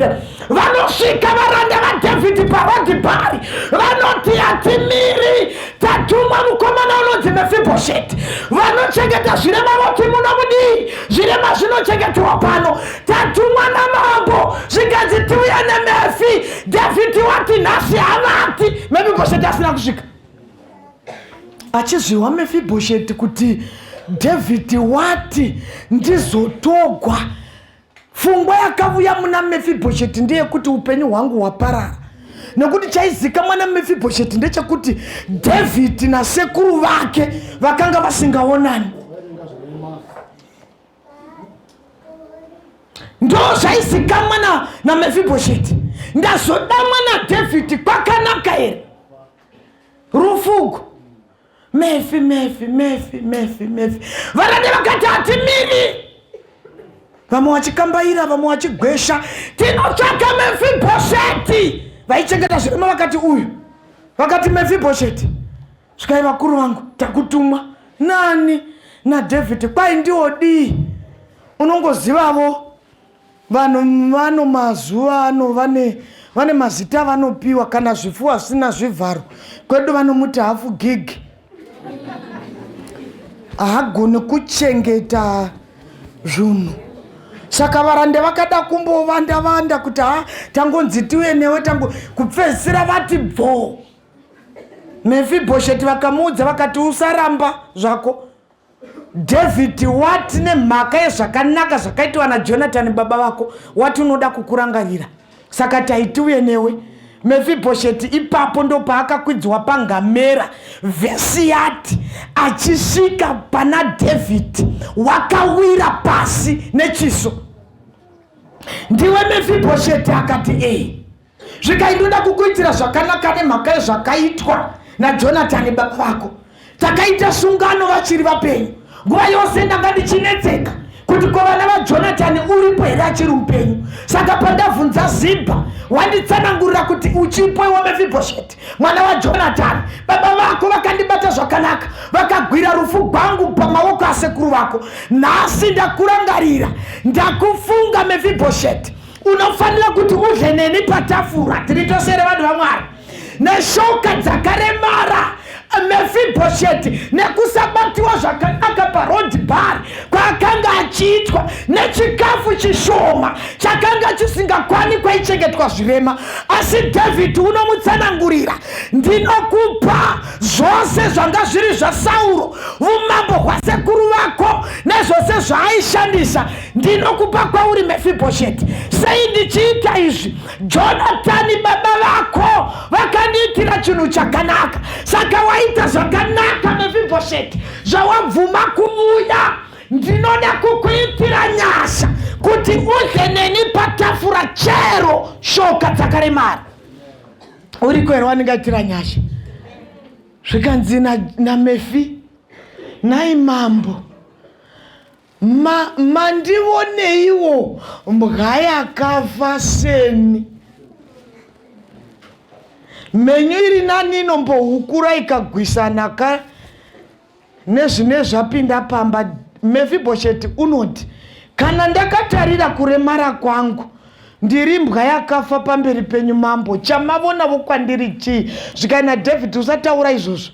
vanosvika varanda vaDhavhidhi paRodhibhari, vanoti, "Hatimiri, tatumwa mukomana unonzi Mefibhosheti." Vanochengeta zvirema voti, "Munomudii? Zvirema zvinochengetwa pano. Tatumwa namambo, zvikanzi tiuye neMefi. Dhavhidhi wati nhasi havati." Mefibhosheti asina kusvika, achizviwa Mefibhosheti kuti Dhavhidhi wati ndizotogwa, pfungwa yakavuya muna Mefibhosheti ndeyekuti upenyu hwangu hwaparara, nekuti chaizikamwa naMefibhosheti ndechekuti Dhavhidhi nasekuru vake vakanga vasingaonani. Ndo zvaizikamwa naMefibhosheti, ndazodamwa naDhavhidhi, kwakanaka here? Rufugo. Mefi, Mefi, Mefi, Mefi, Mefi. Varande vakati, "Hatimiri." Vamwe vachikambaira, vamwe vachigwesha, "Tinotsvaka Mefibhosheti." Vaichengeta zvirema vakati, "Uyu." Vakati, "Mefibhosheti, svikai vakuru vangu, takutumwa nani? NaDhavhidhi." Kwai ndiodii? Unongozivavo vanhu vano mazuva ano vane mazita vanopiwa kana zvifuwa zvisina zvivharo. Kwedu vanomuti hafu gig, haagoni kuchengeta zvinhu. Saka varande vakada kumbovanda vanda kuti, "Ha, tangonzi tiuye newe." Tango kupedzisira vati bvo. Mefibhosheti vakamuudza vakati, "Usaramba zvako. David wati nemhaka yezvakanaka zvakaitwa naJonatani baba vako, wati unoda kukurangarira, saka taitiuye newe." Mefibhosheti ipapo ndopaakakwidzwa pangamera. Vhesi yati achisvika pana Dhavhidhi wakawira pasi nechiso. "Ndiwe Mefibhosheti?" Akati, "Ei." Zvikai, "Ndoda kukuitira zvakanaka nemhaka yezvakaitwa naJonatani baba vako. Takaita sungano vachiri vapenyu. Nguva yose ndanga ndichinetseka kuti ko vana vaJonatani uripo here achiri upenyu? Saka pandabvunza Zibha, wanditsanangurira kuti uchipo iwe Mefibhosheti, mwana waJonatani. Baba vako vakandibata zvakanaka, vakagwira rufu gwangu pamaoko asekuru vako. Nhasi ndakurangarira, ndakufunga Mefibhosheti. Unofanira kuti udle neni patafura tiri tose here, vanhu vaMwari?" Neshoka dzakaremara Mefibhosheti nekusabatiwa zvakanaka paroad bar kwaakanga achiitwa, nechikafu chishoma chakanga chisingakwani kwaichengetwa zvirema. Asi Dhavhidhi unomutsanangurira, ndinokupa zvose zvanga zviri zvaSauro, umambo hwasekuru vako nezvose zvaaishandisa, ndinokupa kwauri Mefibhosheti. Sei ndichiita izvi? Jonatani baba vako vakandiitira chinhu chakanaka, saka waita zvakanaka Mefibhosheti, zvawabvuma kuuya. Ndinoda kukuitira nyasha kuti udye neni patafura chero shoka dzakaremara. Uriko here wandingaitira nyasha? Zvikanzi naMefi, nhai mambo, Ma, mandioneiwo mbwa yakafa seni. Mhenyu iri nani inombohukura ikagwisana ka nezvine zvapinda pamba. Mefibhosheti unoti, kana ndakatarira kuremara kwangu, ndiri mbwa yakafa pamberi penyu mambo. Chamavonavo kwandiri chii? Zvikai naDavid, usataura izvozvo.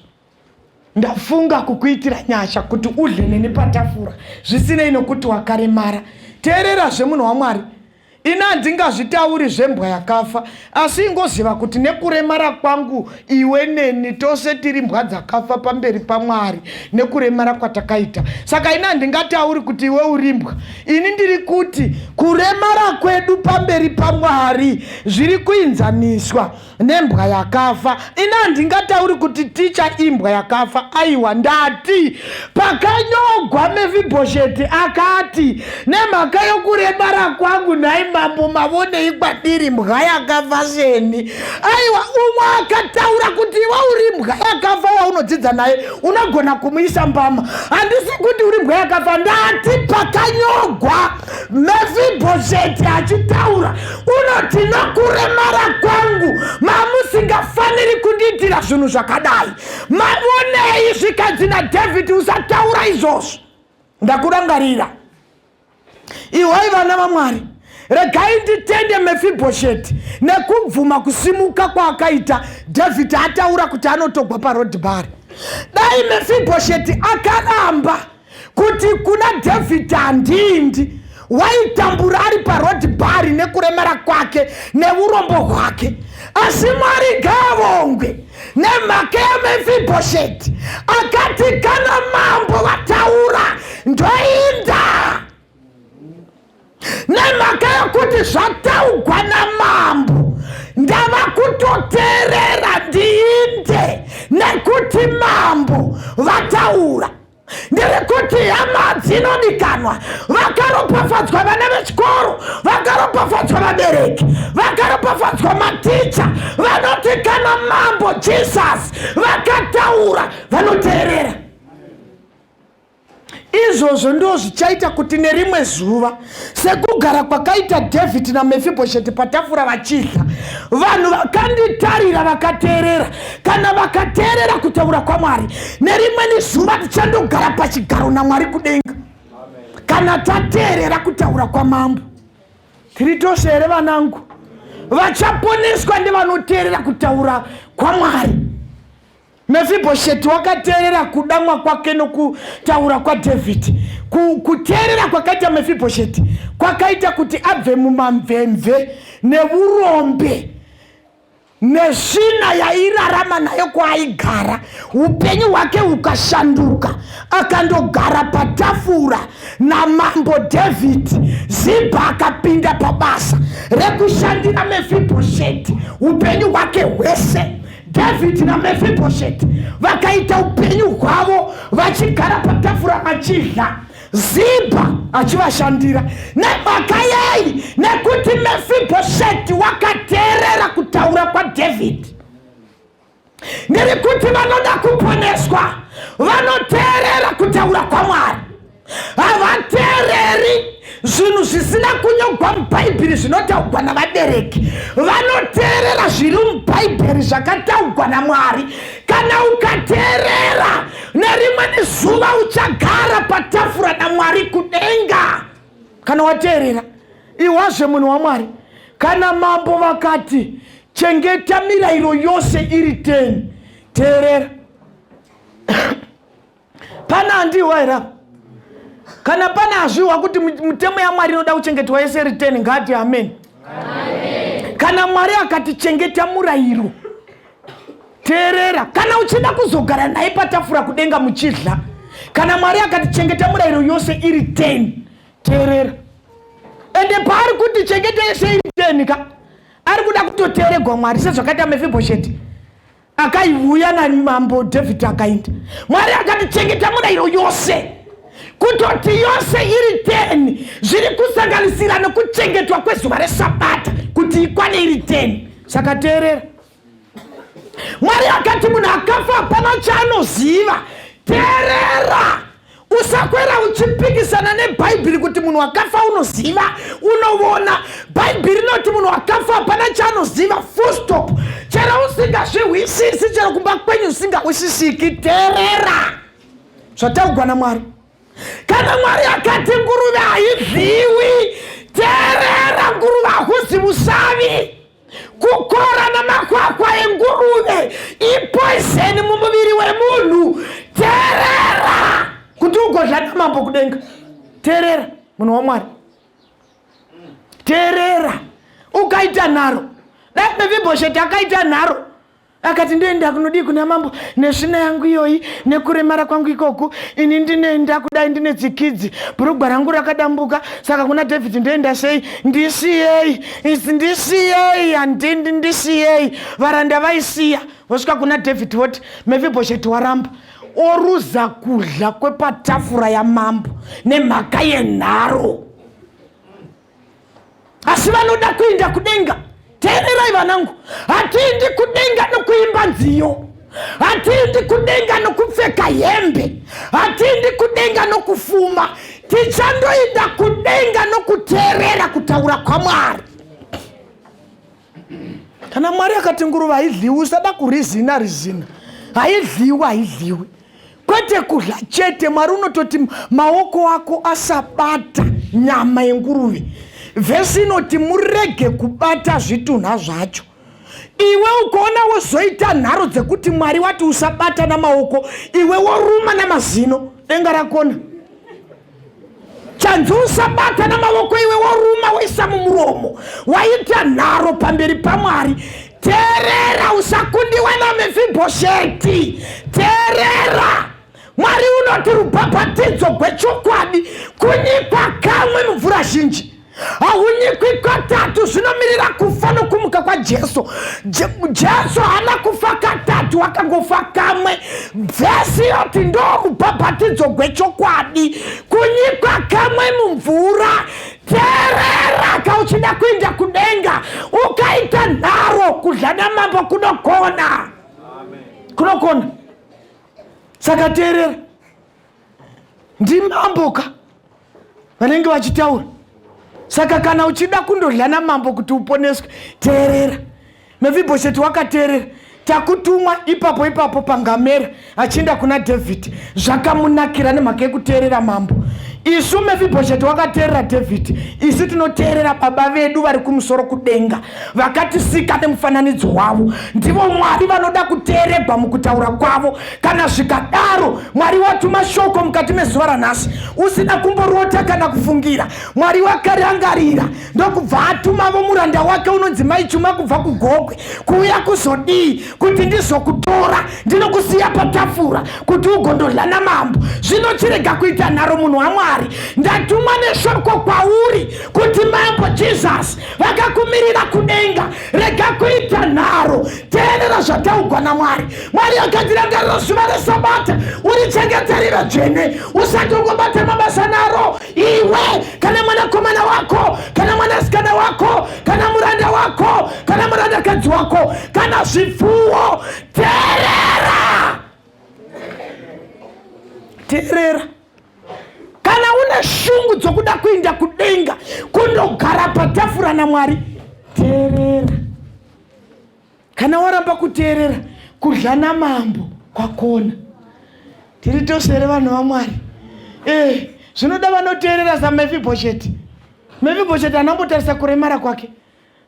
Ndafunga kukuitira nyasha kuti udle neni patafura, zvisinei nokuti wakaremara. Teererazve munhu waMwari, ini handingazvitauri zvembwa yakafa, asi ingoziva kuti nekuremara kwangu iwe neni tose tiri mbwa dzakafa pamberi paMwari nekuremara kwatakaita. Saka ini handingatauri kuti iwe uri mbwa. Ini ndiri kuti kuremara kwedu pamberi paMwari zviri kuinzaniswa nembwa yakafa. Ini handingatauri kuti ticha imbwa yakafa, aiwa. Ndati pakanyogwa Mefibhosheti akati, nemhaka yokuremara kwangu nhai mambo mavonei kwadiri mbwa yakafa seni. Aiwa, umwe akataura kuti iwe uri mbwa yakafa waunodzidza naye unogona kumuisa mbama. Handisi kuti uri mbwa yakafa, ndati pakanyogwa Mefibhosheti achitaura unoti, nokuremara kwangu mamusingafaniri kundiitira zvinhu zvakadai. Mavonei? Zvikanzi naDhavhidhi, usataura izvozvo, ndakurangarira. Ihwai vana vaMwari, regai nditende Mefibhosheti nekubvuma kusimuka kwaakaita Dhavhidhi ataura kuti anotogwa parodhibhari. Dai Mefibhosheti akaramba kuti kuna Dhavhidhi handindi, waitambura ari paroad bhari nekuremara kwake neurombo hwake. Asi Mwari ngaavongwe nemhaka yaMefibhosheti, akati kana mambo vataura ndoinda, nemhaka yokuti zvataugwa namambo ndava kutoteerera ndiinde nekuti mambo vataura. Ndiri kuti hama dzinodikanwa, vakaropafadzwa vana vechikoro, vakaropafadzwa vabereki, vakaropafadzwa maticha, vanoti kana mambo Jesus vakataura vanoteerera. Izvozvo ndo zvichaita kuti nerimwe zuva, sekugara kwakaita David naMefibhosheti patafura vachidya, vanhu vakanditarira vakateerera, kana vakateerera kutaura kwaMwari, nerimweni zuva tichandogara pachigaro naMwari kudenga. Kana tateerera kutaura kwamambo. Tiri tose here vanangu? Vachaponeswa ndevanoteerera kutaura kwaMwari. Mefibhosheti wakateerera kudamwa kwake nokutaura kwaDhavhidhi. Kuteerera kwakaita Mefibhosheti kwakaita kuti abve mumamvemve neurombe nesvina yairarama nayo kwaaigara. Upenyu hwake hukashanduka, akandogara patafura namambo Dhavhidhi. Zibha akapinda pabasa rekushandira Mefibhosheti upenyu hwake hwese. Dhavhidhi naMefibhosheti vakaita upenyu hwavo vachigara patafura vachidya, Zibha achivashandira. Nemhaka yei? Nekuti Mefibhosheti wakateerera kutaura kwaDhavhidhi. Ndiri kuti vanoda kuponeswa vanoteerera kutaura kwaMwari. Havateereri zvinhu zvisina kunyogwa muBhaibheri zvinotaugwa navabereki. Vanoteerera zviri muBhaibheri zvakataugwa naMwari. Kana ukateerera, nerimweni zuva uchagara patafura naMwari kudenga. Kana wateerera, ihwazve munhu waMwari. Kana mambo vakati Chengeta mirayiro yose iri 10. Teerera. Pana andiwa here apa? Kana pana azviwa kuti mitemo yaMwari inoda kuchengetwa yese iri 10, ngaati amen. Amen. Kana Mwari akati chengeta murayiro, teerera. Kana uchida kuzogara naye patafura kudenga muchidla, kana Mwari akati chengeta murayiro yose iri 10, teerera. Ende paari kuti chengeta yese iri 10 ka, ari kuda kutoteeregwa Mwari sezvakaita Mefibhosheti akaiuya namambo David akaenda. Mwari akati chengeta murayiro yose, kutoti yose iri 10, zviri kusanganisira nokuchengetwa kwezuva reSabata kuti ikwane iri 10. Saka teerera. Mwari akati munhu akafa hapana chaanoziva. Teerera. Usakwera uchipikisana neBhaibheri kuti munhu akafa unoziva, unovona. Bhaibheri rinoti munhu akafa hapana chaanoziva, full stop. Chero usingazvihwisisi, chero kumba kwenyu usingahwisisiki, teerera zvataugwa naMwari. Kana Mwari akati nguruve haidyiwi, teerera, nguruve hahuzi usavi. Kukora namakwakwa enguruve ipoizeni mumuviri wemunhu. Teerera kuti ugodla namambo kudenga. Teerera munhu waMwari, teerera. Ukaita nharo, dai Mefibhosheti akaita nharo akati ndoenda kunodii kuna mambo nesvina yangu iyoyi nekuremara kwangu ikoku, ini ndinoenda kudai ndine tsikidzi, bhurugwa rangu rakadambuka, saka kuna David ndoenda sei? Ndisiyei, ndisiyei, handindi, ndisiyei. Varanda vaisiya vosvika kuna David voti Mefibhosheti waramba, oruza kudla kwepatafura yamambo nemhaka yenharo. Asi vanoda kuinda kudenga, teererai vanangu, hatiindi kudenga nokuimba nziyo, hatiindi kudenga nokupfeka hembe, hatiindi kudenga nokufuma. Tichandoinda kudenga nokuteerera kutaura kwaMwari. Kana Mwari akati nguruve haidliwi, usada kurizina rizina, haidliwi, haidliwi. Kwete kudla chete, Mwari unototi maoko ako asabata nyama yenguruve. Vhesi inoti murege kubata zvitunha zvacho. Iwe ukaona wozoita nharo dzekuti Mwari wati usabata namaoko, iwe woruma namazino, denga rakona. Chanzi usabata namavoko, iwe woruma woisa mumuromo, waita nharo pamberi paMwari. Teerera, usakundiwa naMefibhosheti. Teerera, Mwari unoti rubhabhatidzo gwechokwadi kunyikwa kamwe mumvura zhinji, haunyikwi katatu. Zvinomirira kufa nokumuka kwaJesu. Jesu haana kufa katatu, wakangofa kamwe. Vhesi yoti ndo rubhabhatidzo gwechokwadi, kunyikwa kamwe mumvura. Teerera, ka uchida kuinda kudenga, ukaita nharo kudla namambo kunokona, kunokona. Saka teerera, ndimambo ka vanenge vachitaura. Saka kana uchida kundodla namambo kuti uponeswe, teerera. Mefibhosheti wakateerera. Takutumwa ipapo ipapo pangamera achienda kuna David, zvakamunakira nemhaka yekuteerera mambo. Isu Mefibhosheti wakateerera David, isu tinoteerera Baba vedu vari kumusoro kudenga, vakatisika nemufananidzo wavo. Ndivo Mwari vanoda kuteeregwa mukutaura kwavo. Kana zvikadaro, Mwari watuma shoko mukati mezuva ranhasi usina kumborota kana kufungira. Mwari wakarangarira ndokubva atumavo muranda wake unonzi Mai Chuma kubva kuGokwe kuuya kuzodii? Kuti ndizokutora ndinokusiya patafura kuti ugondodla namambo. Zvino chirega kuita nharo, munhu waMwari. Ndatumwa neshoko kwauri kuti Mambo Jesus vakakumirira kudenga. Rega kuita nharo, teerera zvataugwa naMwari. Mwari akatirangarira zuva reSabata, urichengete rive dzvene, usati ungobata mabasa naro, iwe kana mwanakomana wako kana mwanasikana wako kana muranda wako kana murandakadzi wako kana zvipfuwo. Teerera, teerera. Kana une shungu dzokuda kuinda kudenga kundogara patafura naMwari, teerera. Kana waramba kuteerera, kudla namambo kwakona. Tiri tose here vanhu vaMwari? Zvinoda vanoteerera saMefibhosheti. Mefibhosheti anambotarisa kuremara kwake.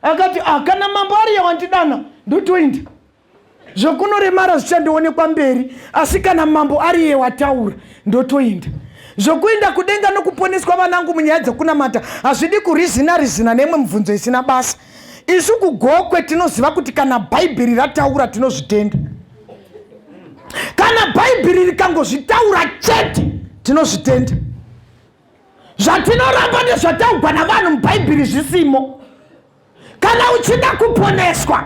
Akati, ah, kana mambo ariye wandidana ndotoinda, zvokunoremara zvichandionekwa mberi, asi kana mambo ariye wataura ndotoinda. Zvokuinda kudenga nokuponeswa, vanangu, munyaya dzekunamata hazvidi kurizina rizina neimwe mubvunzo isina basa. Isu kuGokwe tinoziva kuti kana Bhaibheri rataura tinozvitenda. Kana Bhaibheri rikangozvitaura chete tinozvitenda. Zvatinoramba ndezvataugwa navanhu muBhaibheri zvisimo. Kana uchida kuponeswa,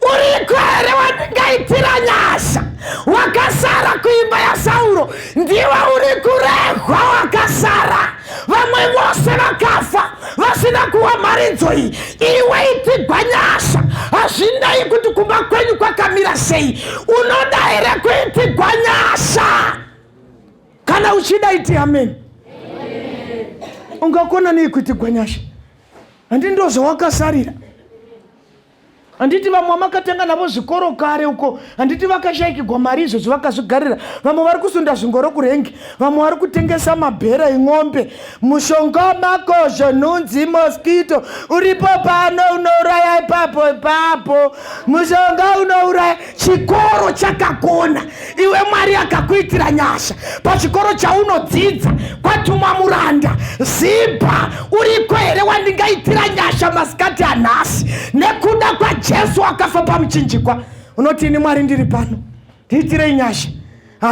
uriko here wandingaitira nyasha? Wakasara kuimba yaSauro ndiwe uri kurehwa, wakasara. Vamwe vose vakafa vasina kuwa mharidzo iyi. Iwe itigwa nyasha. Hazvinei kuti kumba kwenyu kwakamira sei, unoda here kuitigwa nyasha? Kana uchida iti amen. Ungakona nei kuitigwa nyasha? Handi ndo zvawakasarira? Handiti vamwe vamakatenga navo zvikoro kare uko, handiti vakashaikigwa mari izvozvi vakazvigarira? Vamwe vari kusunda zvingoro kurengi, vamwe vari kutengesa mabhera eng'ombe. Mushonga makozho, nhunzi, mosquito uripo pano, unouraya ipapo ipapo. Mushonga unouraya. Chikoro chakakona iwe, Mwari akakuitira nyasha pachikoro chaunodzidza kwatumwa muranda Zibha. Uriko here wandingaitira nyasha masikati anhasi nekuda kwaJesu akafa pamuchinjikwa? Unoti, ini Mwari ndiri pano, ndiitirei nyasha.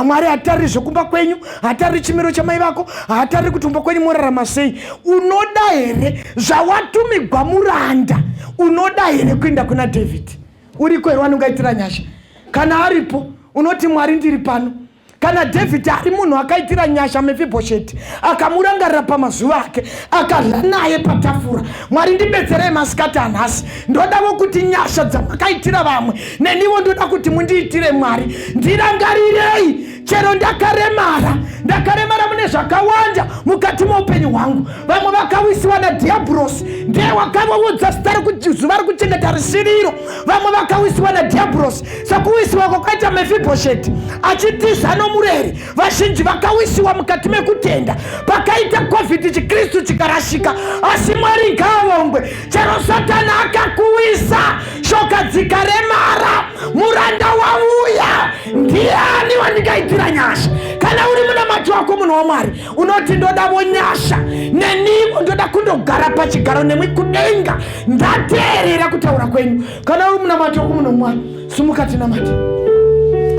Mwari hatariri zvekumba kwenyu, hatariri chimiro chamai vako, hatariri kuti kumba kwenyu morarama sei. Unoda here zvawatumigwa muranda? Unoda here kuenda kuna David? Uriko here wanongaitira nyasha? Kana aripo, unoti, Mwari ndiri pano. Kana David ari munhu akaitira nyasha Mefibhosheti, akamurangarira pamazuva ake, akadya naye patafura, Mwari ndibetserei masikati anhasi. Ndodavo kuti nyasha dzamakaitira vamwe nenivo ndoda kuti mundiitire. Mwari ndirangarirei, chero ndakaremara. Ndakaremara mune zvakawanda mukati meupenyu hwangu. Vamwe vakawisiwa nadhiabhurosi, ndiye wakavaudza zita zuva rekuchengeta risiriro. Vamwe vakawisiwa nadhiabhurosi sekuwisiwa kwakaita Mefibhosheti achitiza nomureri. Vazhinji vakawisiwa mukati mekutenda. Pakaita COVID, chiKristu chikarashika, asi Mwari ngaavongwe. Chero Satani akakuwisa, shoka dzikaremara, muranda wauya. Ndiani wandingaitira nyasha? Kana uri munamati wako, munhu waMwari, unoti, ndodavo nyasha nenivo, ndoda kundogara pachigaro nemwi kudenga, ndateerera kutaura kwenyu. Kana uri munamati wako, munhu waMwari, sumuka tinamati,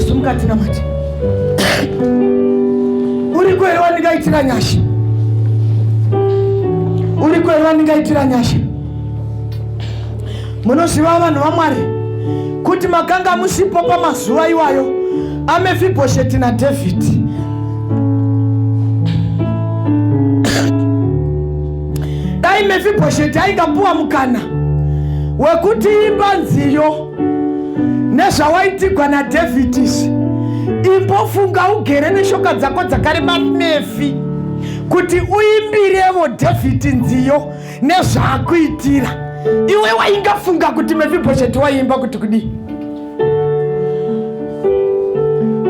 sumuka tinamati. Uriko here wandingaitira nyasha? Uriko here wandingaitira nyasha? Munoziva, vanhu vaMwari, kuti makanga musipo pamazuva iwayo aMefibhosheti naDhavhidhi. Dai Mefibhosheti aingapuwa mukana wekuti imba nziyo nezvawaitigwa naDhavhidhi, imbofunga ugere neshoka dzako dzakarema, Mefi, kuti uimbirevo Dhavhidhi nziyo nezvaakuitira iwe, waingafunga kuti Mefibhosheti waiimba kuti kudii?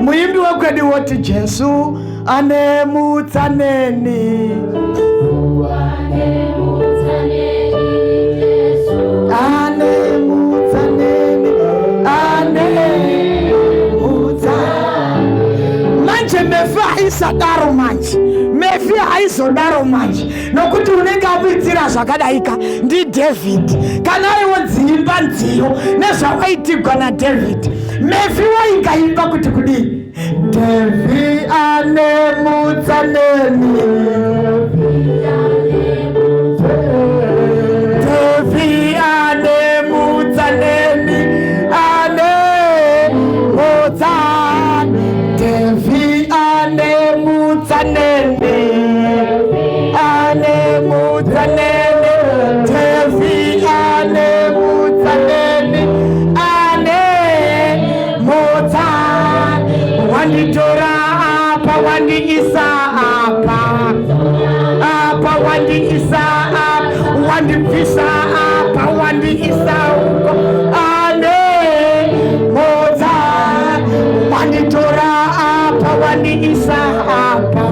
Muimbi wekwedu woti, Jesu ane mutsa neni, ane mutsa neni, ane mutsa. Manje Mefi haisadaro, manje Mefi haizodaro manje, nokuti unenge amuitira zvakadaika ndiDavid. Kana aiwo dziimba nziyo nezvawaitigwa naDavid, Mefi waingaimba kuti kudii? Devi ane mutsa neni, Devi ane mutsa neni, ane mutsa, Devi ane mutsa neni, ane mutsa neni, Devi ane mutsa neni, ane mutsa. Wanditora apa, wandiisa apa, apa wandiisa apa, wandibvisa apa, wandiisa uko, ane mutsa. Wanditora apa, wandiisa apa,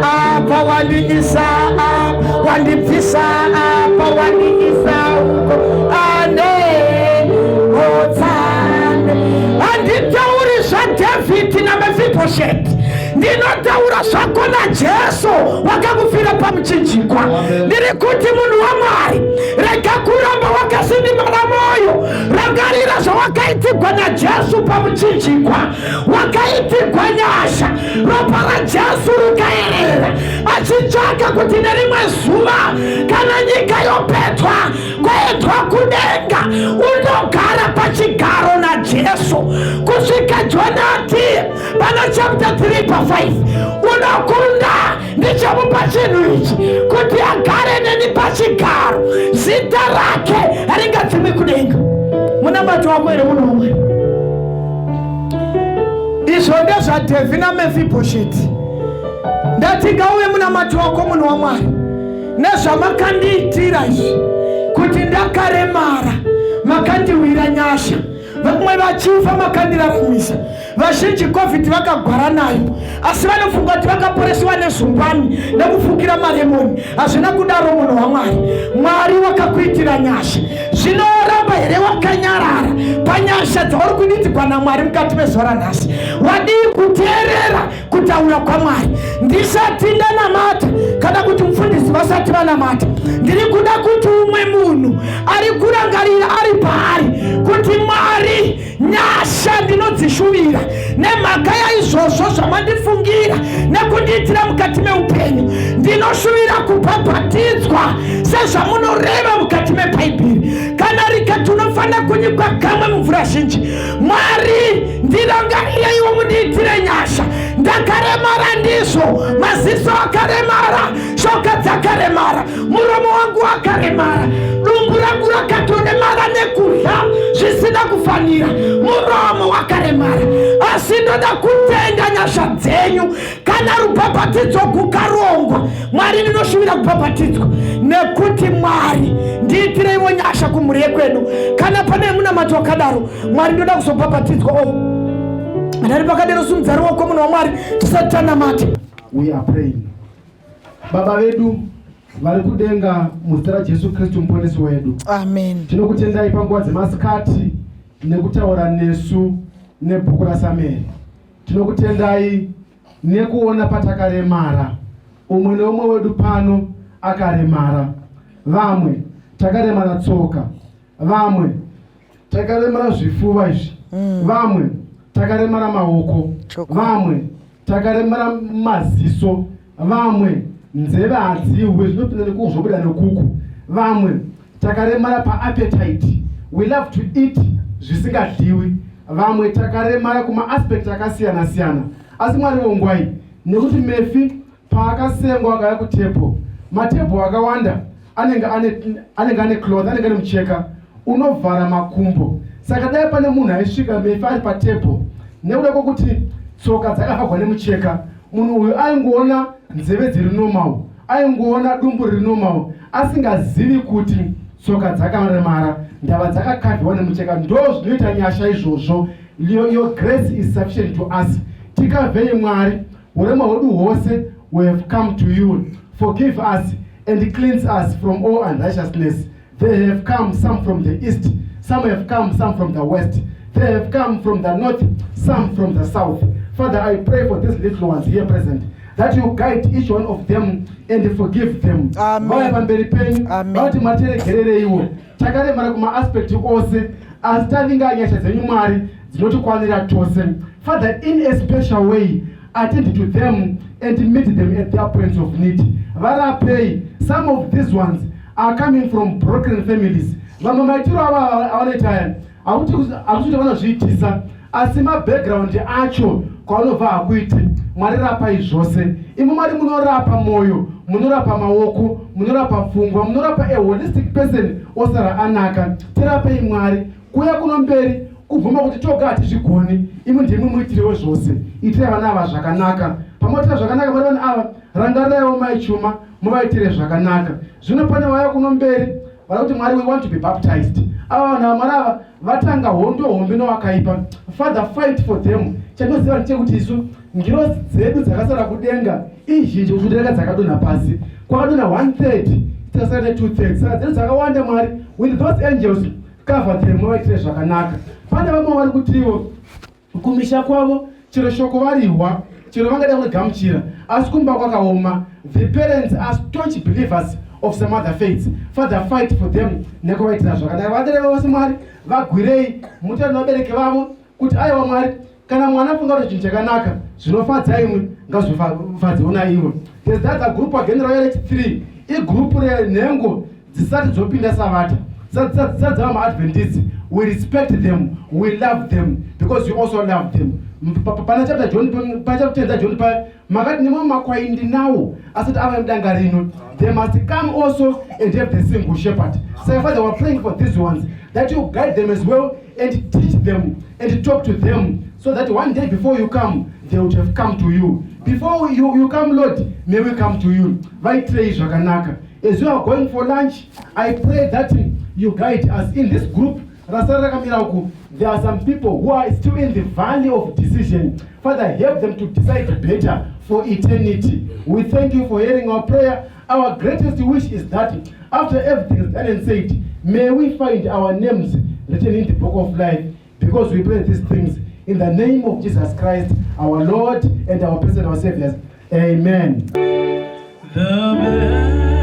apa wandiisa apa, wandibvisa apa, wandiisa uko. naMefibhosheti, ndinotaura zvako naJesu wakakufira pamuchinjikwa. Ndiri kuti munhu waMwari, rega kuramba wakasindimara mwoyo. Rangarira zvawakaitigwa naJesu pamuchinjikwa. Wakaitigwa nyasha, ropa raJesu rikaerera, achitsvaka kuti nerimwe zuva kana nyika yopetwa kuendwa kudenga, unogara pachigaro naJesu. Kusvika Jona ati pana chapter 3 pa5, unokunda ndichamupa chinhu ichi kuti agare neni pachigaro, zita rake haringadzimwi kudenga. Munamato wako here, munhu wamwari? Izvo ndezvaDhavhidhi naMefibhosheti. Ndati ngauye munamato wako, munhu wamwari, nezvamakandiitira izvi, kuti ndakaremara makandiwira nyasha, vamwe vachifa makandiraramisa. Vazhinji COVID vakagwara nayo, asi vanofunga kuti vakaporesiwa nezumbani nekufukira maremoni. Hazvina kudaro, munhu waMwari. Mwari wakakuitira nyasha, zvinoramba here wakanyarara panyasha dzauri kudidzigwa naMwari mukati mezuva ranhasi? Wadii kuteerera kutaura kwaMwari? Ndisati ndanamata, kana kuti mufundisi vasati vanamata, ndiri kuda kuti umwe munhu ari kurangarira ari paari kuti, "Mwari, nyasha ndinodzishuvira nemhaka yaizvozvo zvamandifungira nekundiitira mukati meupenyu. Ndinoshuvira kubhabhatidzwa sezvamunoreva mukati mebhaibheri, kana rikati unofanira kunyikwa kamwe mumvura zhinji. Mwari, ndirangarireiwo mundiitire nyasha. Ndakaremara ndizvo, maziso akaremara, shoka dzakaremara, muromo wangu wakaremara, dumbu rangu rakatoremara nekudya zvisina kufanira, muromo wakaremara, asi ndoda kutenga nyasha dzenyu. Kana rubhabhatidzo kukarongwa, Mwari, ndinoshuvira kubhabhatidzwa, nekuti Mwari, ndiitireiwo nyasha kumhuri yekwedu." Kana pane munamato wakadaro, "Mwari, ndoda kuzobhabhatidzwa," o ndari pakadero, sumudza ruoko, munhu waMwari, tisati tanamata. We are praying. Baba vedu vari kudenga, muzita raJesu Kristu muponesi wedu, Amen. tinokutendai panguva dzemasikati nekutaura nesu nebhuku raSamueri. Tinokutendai nekuona patakaremara. Umwe neumwe wedu pano akaremara. Vamwe takaremara tsoka, vamwe takaremara zvifuva izvi, vamwe takaremara maoko, vamwe takaremara maziso, vamwe nzeve hadzihwe, zvinopinda nekuku zvobuda nekuku, vamwe takaremara paappetite, we love to eat zvisingadyiwi, vamwe takaremara kumaaspect akasiyana siyana. Asi Mwari, vongwai nekuti Mefi paakasengwa akauya kutable, matable akawanda anenge ane cloth, anenge ane mucheka unovhara makumbo. Saka dai pane munhu aisvika Mefi ari patable, nekuda kwokuti tsoka dzakavhagwa nemucheka, munhu uyu aingoona nzeve dziri normal, aingoona dumbu riri normal, asingazivi kuti tsoka dzakaremara, ndava dzakakavhiwa nemucheka. Ndo zvinoita nyasha izvozvo. Your grace is sufficient to us. Tikavhei, Mwari, urema hwedu hwose. We have come to you. Forgive us and cleanse us from all unrighteousness. They have come, some from the east, some have come, some from the west. They have come from the north, some from the south. Father, I pray for these little ones here present, that you guide each one of them and forgive them. Amen. Vauya pamberi penyu, Amen. vati matiregerereiwo, takaremara kumaaspect ose, asi tavinga nyasha dzenyu, Mwari, dzinotikwanira tose. Father, in a special way, attend to them and meet them at their points of need. Varapei. Some of these ones are coming from broken families. Vamwe maitiro avo avanoita aya, hakuti hakuti vanozviitisa, asi mabackground acho kwavanobva hakuiti. Mwari, rapai zvose. Imi Mwari munorapa mwoyo, munorapa maoko, munorapa pfungwa, munorapa a holistic person osara anaka. Tirapei, Mwari. Kuuya kuno mberi kubvuma kuti toga hatizvigoni, imi ndimi muitirewo zvose. Itirai vana ava zvakanaka. Pamoitira zvakanaka vari vana ava, rangariraiwo Mai Chuma, muvaitire zvakanaka. Zvino pane vaya kuno mberi vari kuti, "Mwari, we want to be baptized." Ava vanhu ava, Mwari, ava vatanga hondo hombe nowakaipa. Father, fight for them. Chandinoziva ndechekuti isu ngirozi dzedu dzakasara kudenga izhinji kudarika dzakadonha pasi. Kwakadonha one third, tikasara ne2 thirds, saka dzedu dzakawanda. Mwari, with those angels, cover them, muvaitire zvakanaka. Pane vamwe vari kutiwo kumisha kwavo. Chero shoko varihwa, chero vangada kurigamuchira, asi kumba kwakaoma. The parents are staunch believers of some other faiths. Father, fight for them nekuvaitira zvakanaka. Vabereki vose, Mwari, vagwirei mutaure nevabereki vavo kuti aiwa, Mwari, kana mwana afunga kuti chinhu chakanaka zvinofadza imwe, ngazvifadzewo naivo. There's the other group again rauya rechi3, igroup renhengo dzisati dzopinda Savata, dzisati dzava maAdventist. We respect them, we love them because you also love them. Pana chapter John, pana chapter 10 John pa makati nemamwe makwai ndinawo asati ava mudanga rino. They must come also and have the single shepherd. Saka Father, we are praying for these ones, that you guide them as well and teach them and talk to them, so that one day before you come, they would have come to you. Before you come, Lord, may we come to you. Vaitirei zvakanaka. As you are going for lunch, I pray that you guide us. In this group rasara rakamira uku, there are some people who are still in the valley of decision. Father, help them to decide better for eternity. We thank you for hearing our prayer. Our greatest wish is that after everything is done and said, may we find our names written in the book of life, because we pray these things in the name of Jesus Christ, our Lord and our personal Savior. Amen. The